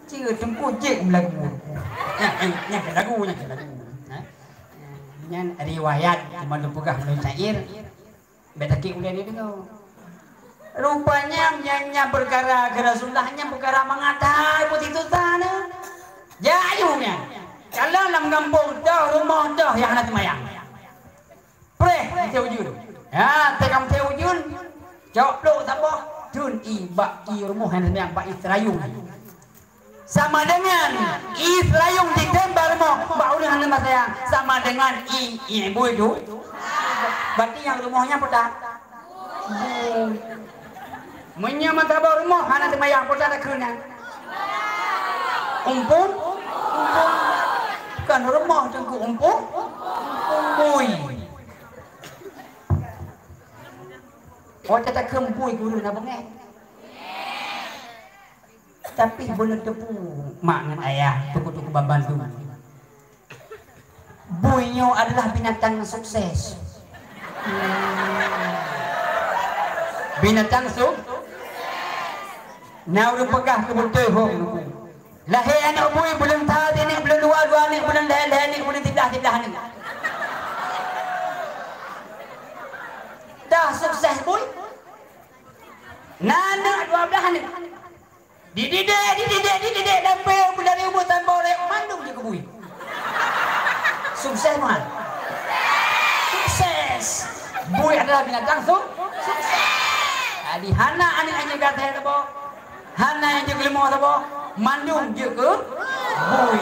Ceu teungku jeuet meulagu. Nyan, nyan, nyan lagu, nyan lagu. Ha? Nyan riwayat, cuma lôn peugah lôn syair. Bèk sakét ulèe neudeungoe. Rupanya nyan, nyan peukara keu Rasulullah, nyan peukara mangat hai putih susah nyan. Jak aju nyan. Kalau lam gampông toh, rumoh toh nyang hana seumayang. Preh, meuté ujeuen. Ya, teuka meuté ujeuen, cok plôk saboh, theun ié bak ié rumoh nyang seumayang bak ié seurayong. Sama dengan ié seurayong jitem bak rumoh, bak ureueng hana seumayang, sama dengan ié, ié bui tu. Berarti nyang rumoh nyan peue that? Bui. Meunyoe meusaboh rumoh hana seumayang, peue that takheun nyan? Umpung? Umpung. Kon rumoh Teungku Umpung, Umpung Bui. Oh, teutakheun bui guru na beungéh. Tapi beuneuteupeu mak ngon ayah, teungku-teungku ban mandum. Bui nyoe adalah binatang nyang sukses. Binatang su-, na ureuëng peugah keu beutôi hom. Lahé aneuëk bui, buleuen sa aneuk, buleuen dua, dua aneuk, buleuen lhée, lhée aneuk, buleuen siblaih, siblaih aneuk. Dah sukses bui. Na aneuk dua blaih aneuk. Dididik, dididik, dididik, sampai dari umur sampai ureuëng mandum jeuet keu bui. Sukses, man. Sukses. Bui adalah binatang su-, sukses. Jadi, hana aneuk nyang gata saboh. Hana nyang jeuet keu leumo saboh. Mandum jeuet keu bui.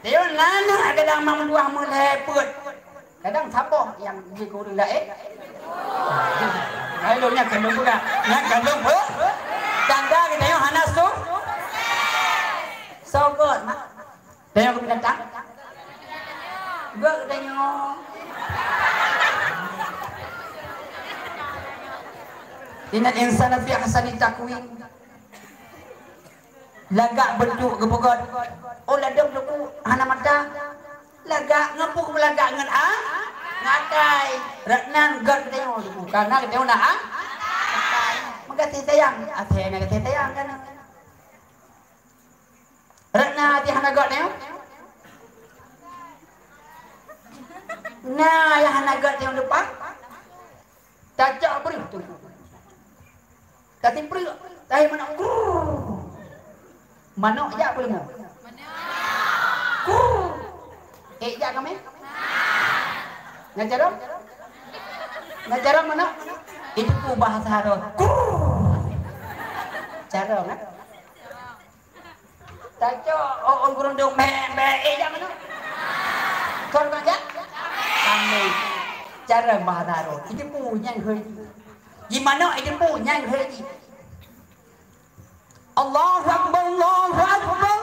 Teuh na aneuk kadang mak meutuah meulhée peuet. Kadang saboh nyang jeuet keu ureuëng laén. Hai lôn nyan kandong peugah. Nyan kandong pe-, tanda geutanyoe hana su-, sogot, mak. Tanyoe keu binatang. Geutanyoe. Innal insana fi ahsani taqwim. Lagak beuntuk geupeugöt. Oh, ladôm teungku hana mata. Lagak ngon peue lagak ngon a-, ngon akai. Rot nan göt geutanyoe teungku. Karena geutanyoe na a-, akai. Meugaséh sayang. Até na gaséh sayang kan. Rot na até hana göt tanyoe. Na nyang hana göt tanyoe depan. Tacok breuh teungku. Tasipreuk, tahi manok, krrrr. Manok jak peue leumo? Krrrr. Ék jak kamoe? Ngon carông? Ngon carông manok? Itu peue bahasa Arab. Krrrr. Carông, eh? Tacok, oh, oh, gurundong, bèk, bèk, ék jak manok? Kon kon jak? Kamoe. Carông bahasa Arab. Itu peue nyang hôi. Di manok itu peue nyang hôi. Allahu Akbar, Allahu Akbar.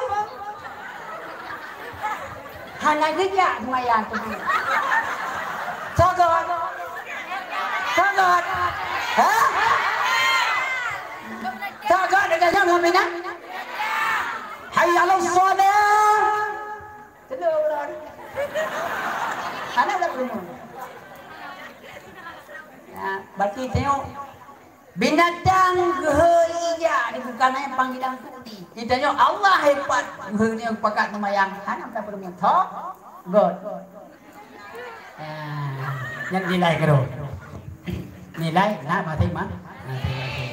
Hana geujak seumayang tu. Sogot. Sogot. Ha? Sogot dekat siapa, Mina? Hayya 'alas shalah. Telur orang. Hana dah berumur. Ya, berarti tengok. Binatang geuhôi ijak di bukan ayah panggilan kudi. Kita nyoe Allah hebat geuhôi nyoe pakat seumayang. Hana meuta peurumiet. Tho? God. Ah, nyan nilai keudroe. Nilai na maté ma-, maté, maté.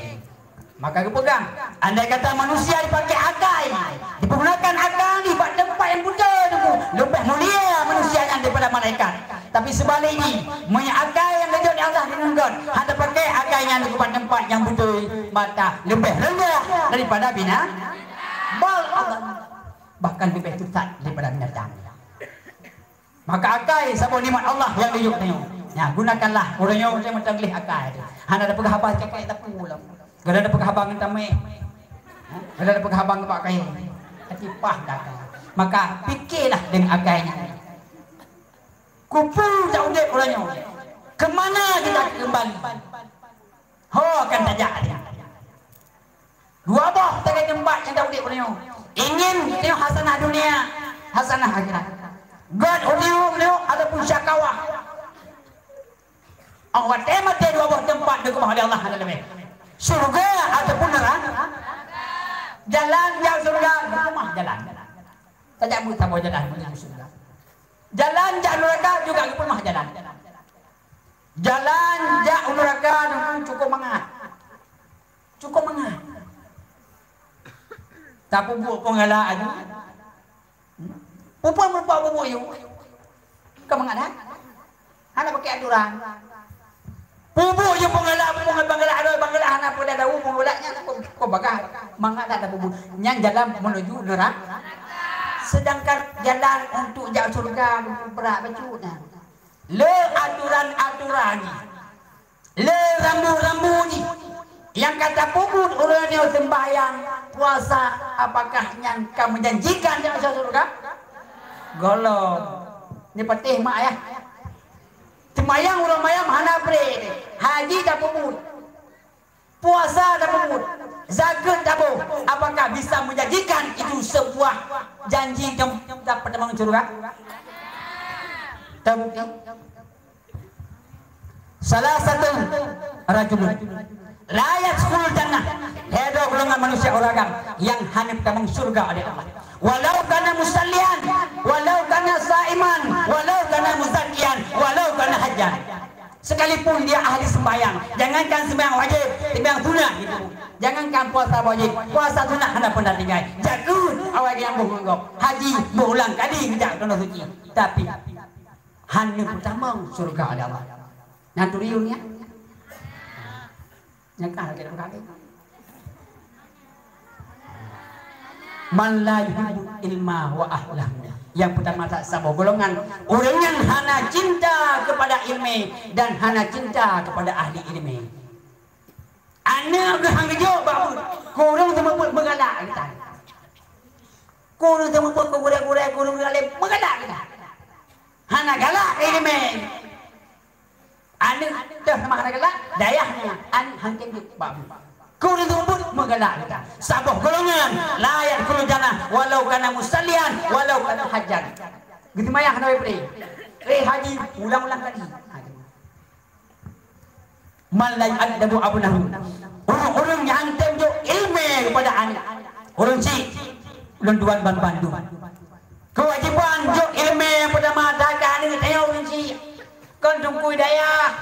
Maka geupeugah, andai kata manusia dipakai akai, dipergunakan akai di bak teumpat nyang beutôi teungku, leubeh mulia manusia nyan daripada malaikat. Tapi seubalik jih, meunyoe akai nyang geujok lé Allah deungon göt, hana pakai akai nyan di bak teumpat nyang beutôi, maka leubeh reundah daripada bina-, bal Allah, bahkan leubeh sesat daripada binatang. Maka akai saboh nikmat Allah nyang geujok tanyoe. Nyan, gunakanlah. Ureueng nyoe macam gleh akai tu. Hana ada peugah haba cakap tak pulang. Gada ada peugah haba ngon tameh. Ha? Gada ada peugah haba ngon bak kayèe. Hati pah dah akai. Maka pikirlah dengan akai nyan. Kupu tak udép ureueng nyoe. Kemana kita kembali? Ho akan tajak dia. Dua boh sagai teumpat nyang taudép uroe nyoe. Ingin teuh hasanah dunia, hasanah akhirat. Göt uroe nyoe ataupun syakawah. Oh, watèe maté dua boh teumpat dikeubah lé Allah hana leubeh. Syurga ataupun neuraka. Jalan jak syurga, geupeumah jalan. Tajak beuet saboh jalan menuju syurga. Jalan jak neuraka juga geupeumah jalan. Jalan jak u neuraka nyoe cukup mangat. Cukup mangat. Tapeubuet peungeulak aju. Peue-peue meureumpok bubuet yue. Ka mangat, ha? Hana pakai aturan. Bubuet yue peungeulak, peungeulak, peungeulak, adu, peungeulak, hana peue dah tahu peungeulak nyan, kok, kok bagah. Mangat dah tabubuet. Nyan jalan menuju neuraka. Sedangkan jalan untuk jak syurga, brat bacut nyan. Le aturan-aturan jih, le rambu-rambu jih nyang ka tapeubuet uroe nyoe, sembahyang, puasa, apakah nyan ka menjanjikan di syurga? Gohlom. Ni patéh mak ayah. Seumayang uroe mayam hana brek. Haji tapeubuet. Puasa tapeubuet. Zakeuet taboh. Apakah bisa menjanjikan itu sebuah janji yang dapat masuk syurga? Terbukti. Salah satu rajulun la yadkhulul jannah. Ada golongan manusia ureueng agam yang hana ditamong syurga oleh Allah. Walau kana musallian, walau kana saiman, walau kana muzakkian, walau kana hajjan. Sekalipun dia ahli sembahyang, jangankan sembahyang wajib, sembahyang sunat gitu. Jangankan puasa wajib, puasa sunat hana pernah tinggai. Jaku awak yang boh ngon gob. Haji berulang kali ngejak ke tanah suci. Tapi hana peutamong syurga oleh Allah. Nah, tu riunya. Nyang ka lagèe tu kali. Man la yuhibbu ilma wa ahlahu. Yang pertama tak saboh golongan, ureueng nyang hana cinta kepada ilmu dan hana cinta kepada ahli ilmu. Aneuk geuh han geujok bak buet, kureueng teumeubuet meugalak geutanyoe. Kureueng teumeubuet keu gurèe-gurèe, kureueng galak meugalak geutanyoe. Hana galak keu ileumèe. Aneuk teuh sama hana galak, dayah nyan aneuk han tem jok bak buet. Kureueng teumeubuet meugalak geutanyoe. Saboh golongan, la yadkhulul jannah walau kana musallian, walau kana hajjan. Geuseumayang hana bri. Eh, haji, ulang-ulang kali. Ha, Man la yu'addibu abnahu. Ureueng-ureueng nyang tem jok ileumèe keupada aneuk. Ureueng chik, ulôn tuan ban bandum. Keuwajéban jok ileumèe keupada mata keu aneuk tanyoe ureueng chik. Kon teungku dayah,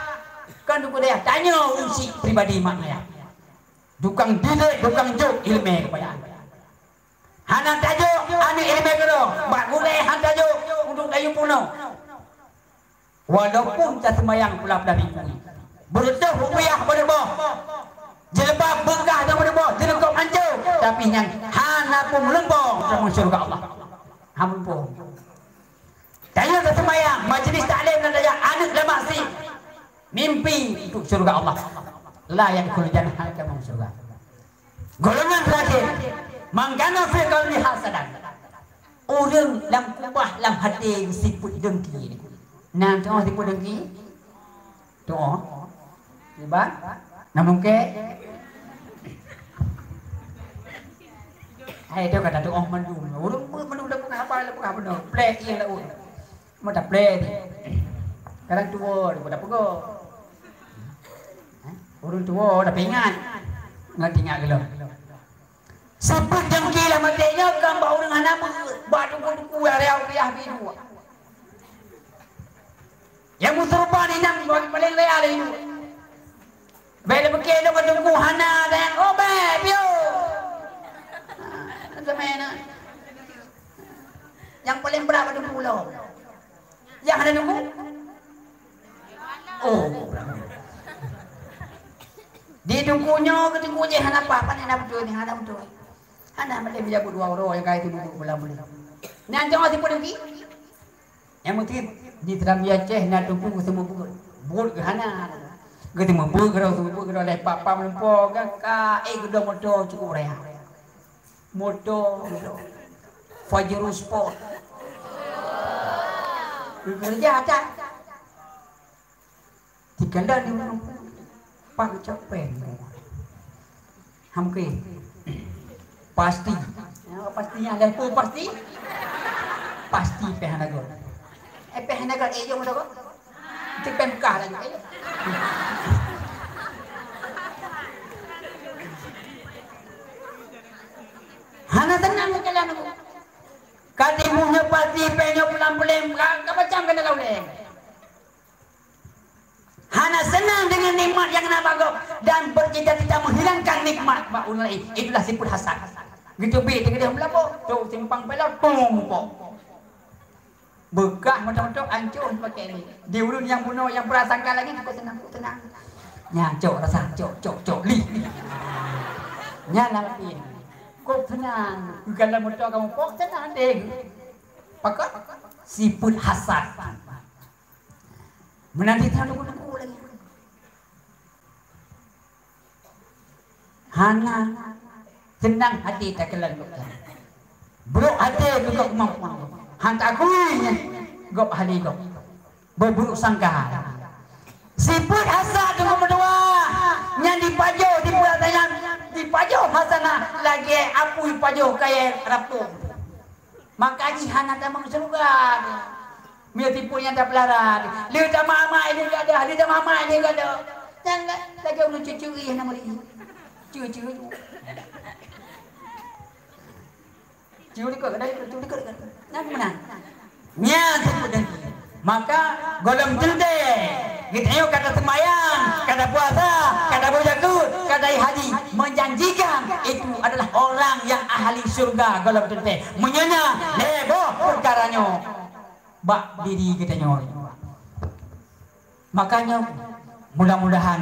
kon teungku dayah, tanyoe ureueng chik pribadi mak ayah. Tukang didik, tukang jok ileumèe keupada aneuk. Hana tajok aneuk ileumèe keudroe, bak gurèe han tajok untuk tayue peunoh. Walaupun taseumayang pula-pula bingkui, beureutoh rupiah beureuboh, jilbab beukah dan beureuboh, jileukob hancô, tapi nyan hana peue meuleumpong tamong syeuruga Allah. Hana peue. Tanyoe taseumayang, majlis taklim dan tajak aneuk lam masjid, mimpi untuk syeuruga Allah. La yadkhulul jannah, hana tamong syeuruga. Golongan terakhir, man kana fi qalbihi hasadan. Ureueng lam kubah lam até sifeuet dengki. Na tu'oh sifeuet dengki? Tu'oh. Kiban? Na mungkèe? Hai, tu kata tu'oh mandum. Ureueng mandum dah peugah apa, dah peugah beuna. Plek ié laôt. Meuta plek ni. Kadang tuwo, tuwo dah peugah. Ureueng tuwo dah peuingat. Ngon teuingat geulom. Sifeuet dengki lam até nyoe kan bak ureueng hana beuet, bak teungku-teungku rayau piah biduek. Nyang meuseureupa ni nyang paleng raya lé nyoe. Bèk lé pike lôn ka teungku hana, dan nyang, oh, bèk, piôh. Ha, sama na. Nyang paleng brat bak teungku lôn. Nyang hana teungku? Oh, di teungku nyoe keu teungku jih hana paih, pane hana beutôi ni, hana beutôi. Hana meuteumé meujaweueb dua uroe nyang ka itu duduk bulan buleuen. Nyan cuma sifeuet dengki. Nyang meuteumé di Serambi Aceh na teungku geuseumeubeuet. Buet geuh hana. Geuseumeubeuet, geuseumeubeuet, geuseumeubeuet lé papa meulumpo ka, eh, geudong moto cukup raya. Moto, moto. Pajero Sport. Geukeureuja that. Tikalon di ureueng. Pak geucok pèng. Hamke. Pasti. Ya, pasti nyan dah pun pasti. Pasti pèng hana göt. Eh, pèng hana göt, eh, jom dah göt. Cek pèng beukah lagi. Hana seunang jalan aku. Ka timu nyoe pasti pèng nyoe pulang-pulang, ka, ka macam kena lawan. Hana seunang deungon nikmat nyang na bak gob dan bercita-cita menghilangkan nikmat bak ureueng laén. Itulah sifeuet hasad. Geuteubiet teugeudeh meulaboh, trok simpang pela, tung mupok. Beukah moto-moto ancôh pakai ni. Di ureueng nyang bunoe nyang prasangka lagi, kok seunang, kok seunang. Nyan cok rasa, cok, cok, cok, li. Nyan lam até. Kok seunang, geugalan moto kamoe, kok seunang deh. Pakon? Sifeuet hasad. Meunan di tanyoe teungku lagi. Hana seunang até takalon gobnyan. Brok até keu gobnyan. Nyang takui nyan gob ahli gob. Beuburuk sangka. Sifeuet hasad teungku meutuah nyang dipajoh, dipeurasa nyan dipajoh hasanah lagèe apui pajoh kayèe rapong. Maka jih hana tamong syeuruga. Meunyoe sifeuet nyan tapeulara, le tamah-amah lé gadoh, le tamah-amah lé gadoh. Nyan lagèe ureueng cucu hana meuri. Cucu. Curi keu, dari curi keu, nyan meunan. Nyan sifeuet dengki. Maka gohlom teuntèe geutanyoe ka taseumbahyang, ka tapuasa, ka taboh jakeuet, ka taék haji, menjanjikan itu adalah orang yang ahli syurga gohlom teuntèe. Meunyoe na lhèe boh peukara nyoe bak diri geutanyoe. Makanya mudah-mudahan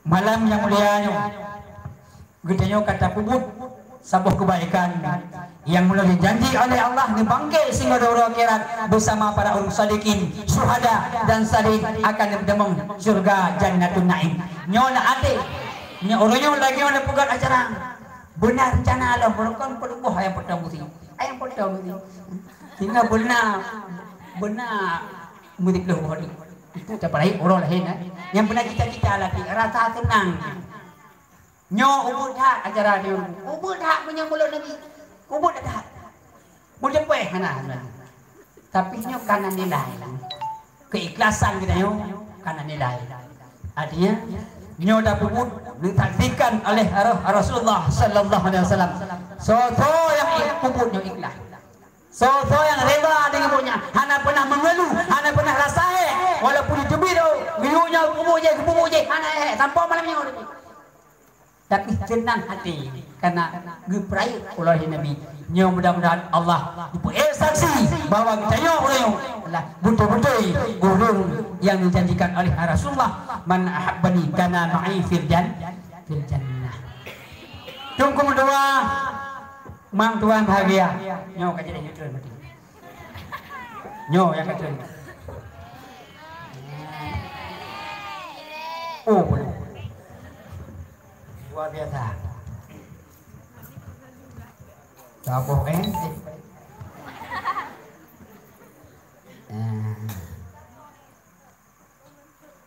malam nyang mulia nyoe geutanyoe ka tapeubuet saboh keubaikan nyang meunurot janji oleh Allah neubangkét singoh di uroe akhirat beusama para ureueng sadiqin, syuhada dan salihin akan neupeutamong syurga Jannatun Naim. Nyoe na até, nyoe ureueng nyoe lagèe nyoe neupeugöt acara. Beuna reuncana lom, beurukon peuleubah ayang potong gusi. Ayang potong gusi. Sehingga beuna, beuna Meuriploh boh deuh. Itu capai uroe lahé, eh. Nyang beuna cita-cita lagi, rasa seunang. Nyoe ubit that acara nyoe. Ubit that meunyoe mulod Nabi. Ubit that. Meuteupeh hana, hana. Tapi nyoe kana nilai. Keikhlasan geutanyoe kana nilai. Artinya, nyoe tapeubuet disaksikan oleh Rasulullah sallallahu alaihi wasallam. Soe-soe nyang peubuet nyoe ikhlas. Soe-soe nyang reda deungon buet nyan, hana peunah meungeuluh, hana peunah rasa hék, walaupun jiteubiet, oh, geuyue nyoe kubu jih, kubu jih, hana hék, sampoe malam nyoe. Tapi seunang até, kana geupeurayeuk uroe lahé Nabi. Nyoe mudah-mudahan Allah geupeuék saksi bahwa geutanyoe ureueng nyoe adalah beutôi-beutôi ureueng nyang dijanjikan oleh Rasulullah, "Man ahabbani kana ma'i fil jan-, fil jannah." Teungku meutuah, Mang tuan bahagia. Nyoe ka jadi nyoe tuan berarti. Nyoe nyang ka tuan. Oh, boleh. Luar biasa. Taboh, eh? Eh.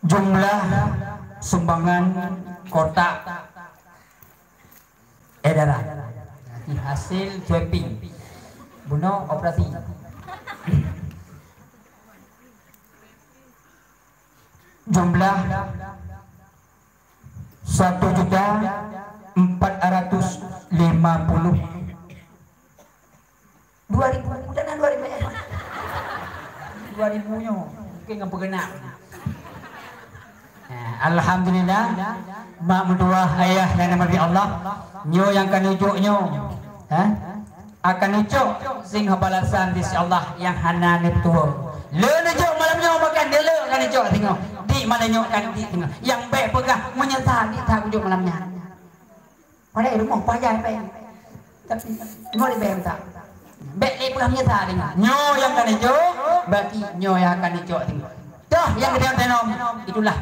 Jumlah sumbangan kotak edaran. Nanti hasil sweeping. Bunoe operasi. Jumlah satu juta empat ratus lima puluh. Dua ribu, udah na dua ribu. Dua ribu nyoe, mungkin ngon peugenap. Nah, alhamdulillah, mak meutuah ayah nyang dirahmati Allah, nyoe nyang ka neujok nyoe, ha? Akan neujok singoh balasan di sisi Allah nyang hana neupeutuwo. Le neujok malam nyoe, bahkan dilèe akan neujok singoh. Di malam nyoe akan di singoh. Nyang bèk peugah meunyeusal di that kujok malam nyan. Padahai rumoh pajan bèk. Tapi, rumoh di bèk tak. Bèk lé peugah meunyeusal deungon. Nyoe nyang ka neujok, berarti nyoe nyang akan neujok deungon. Toh nyang geutanyoe tanom, itulah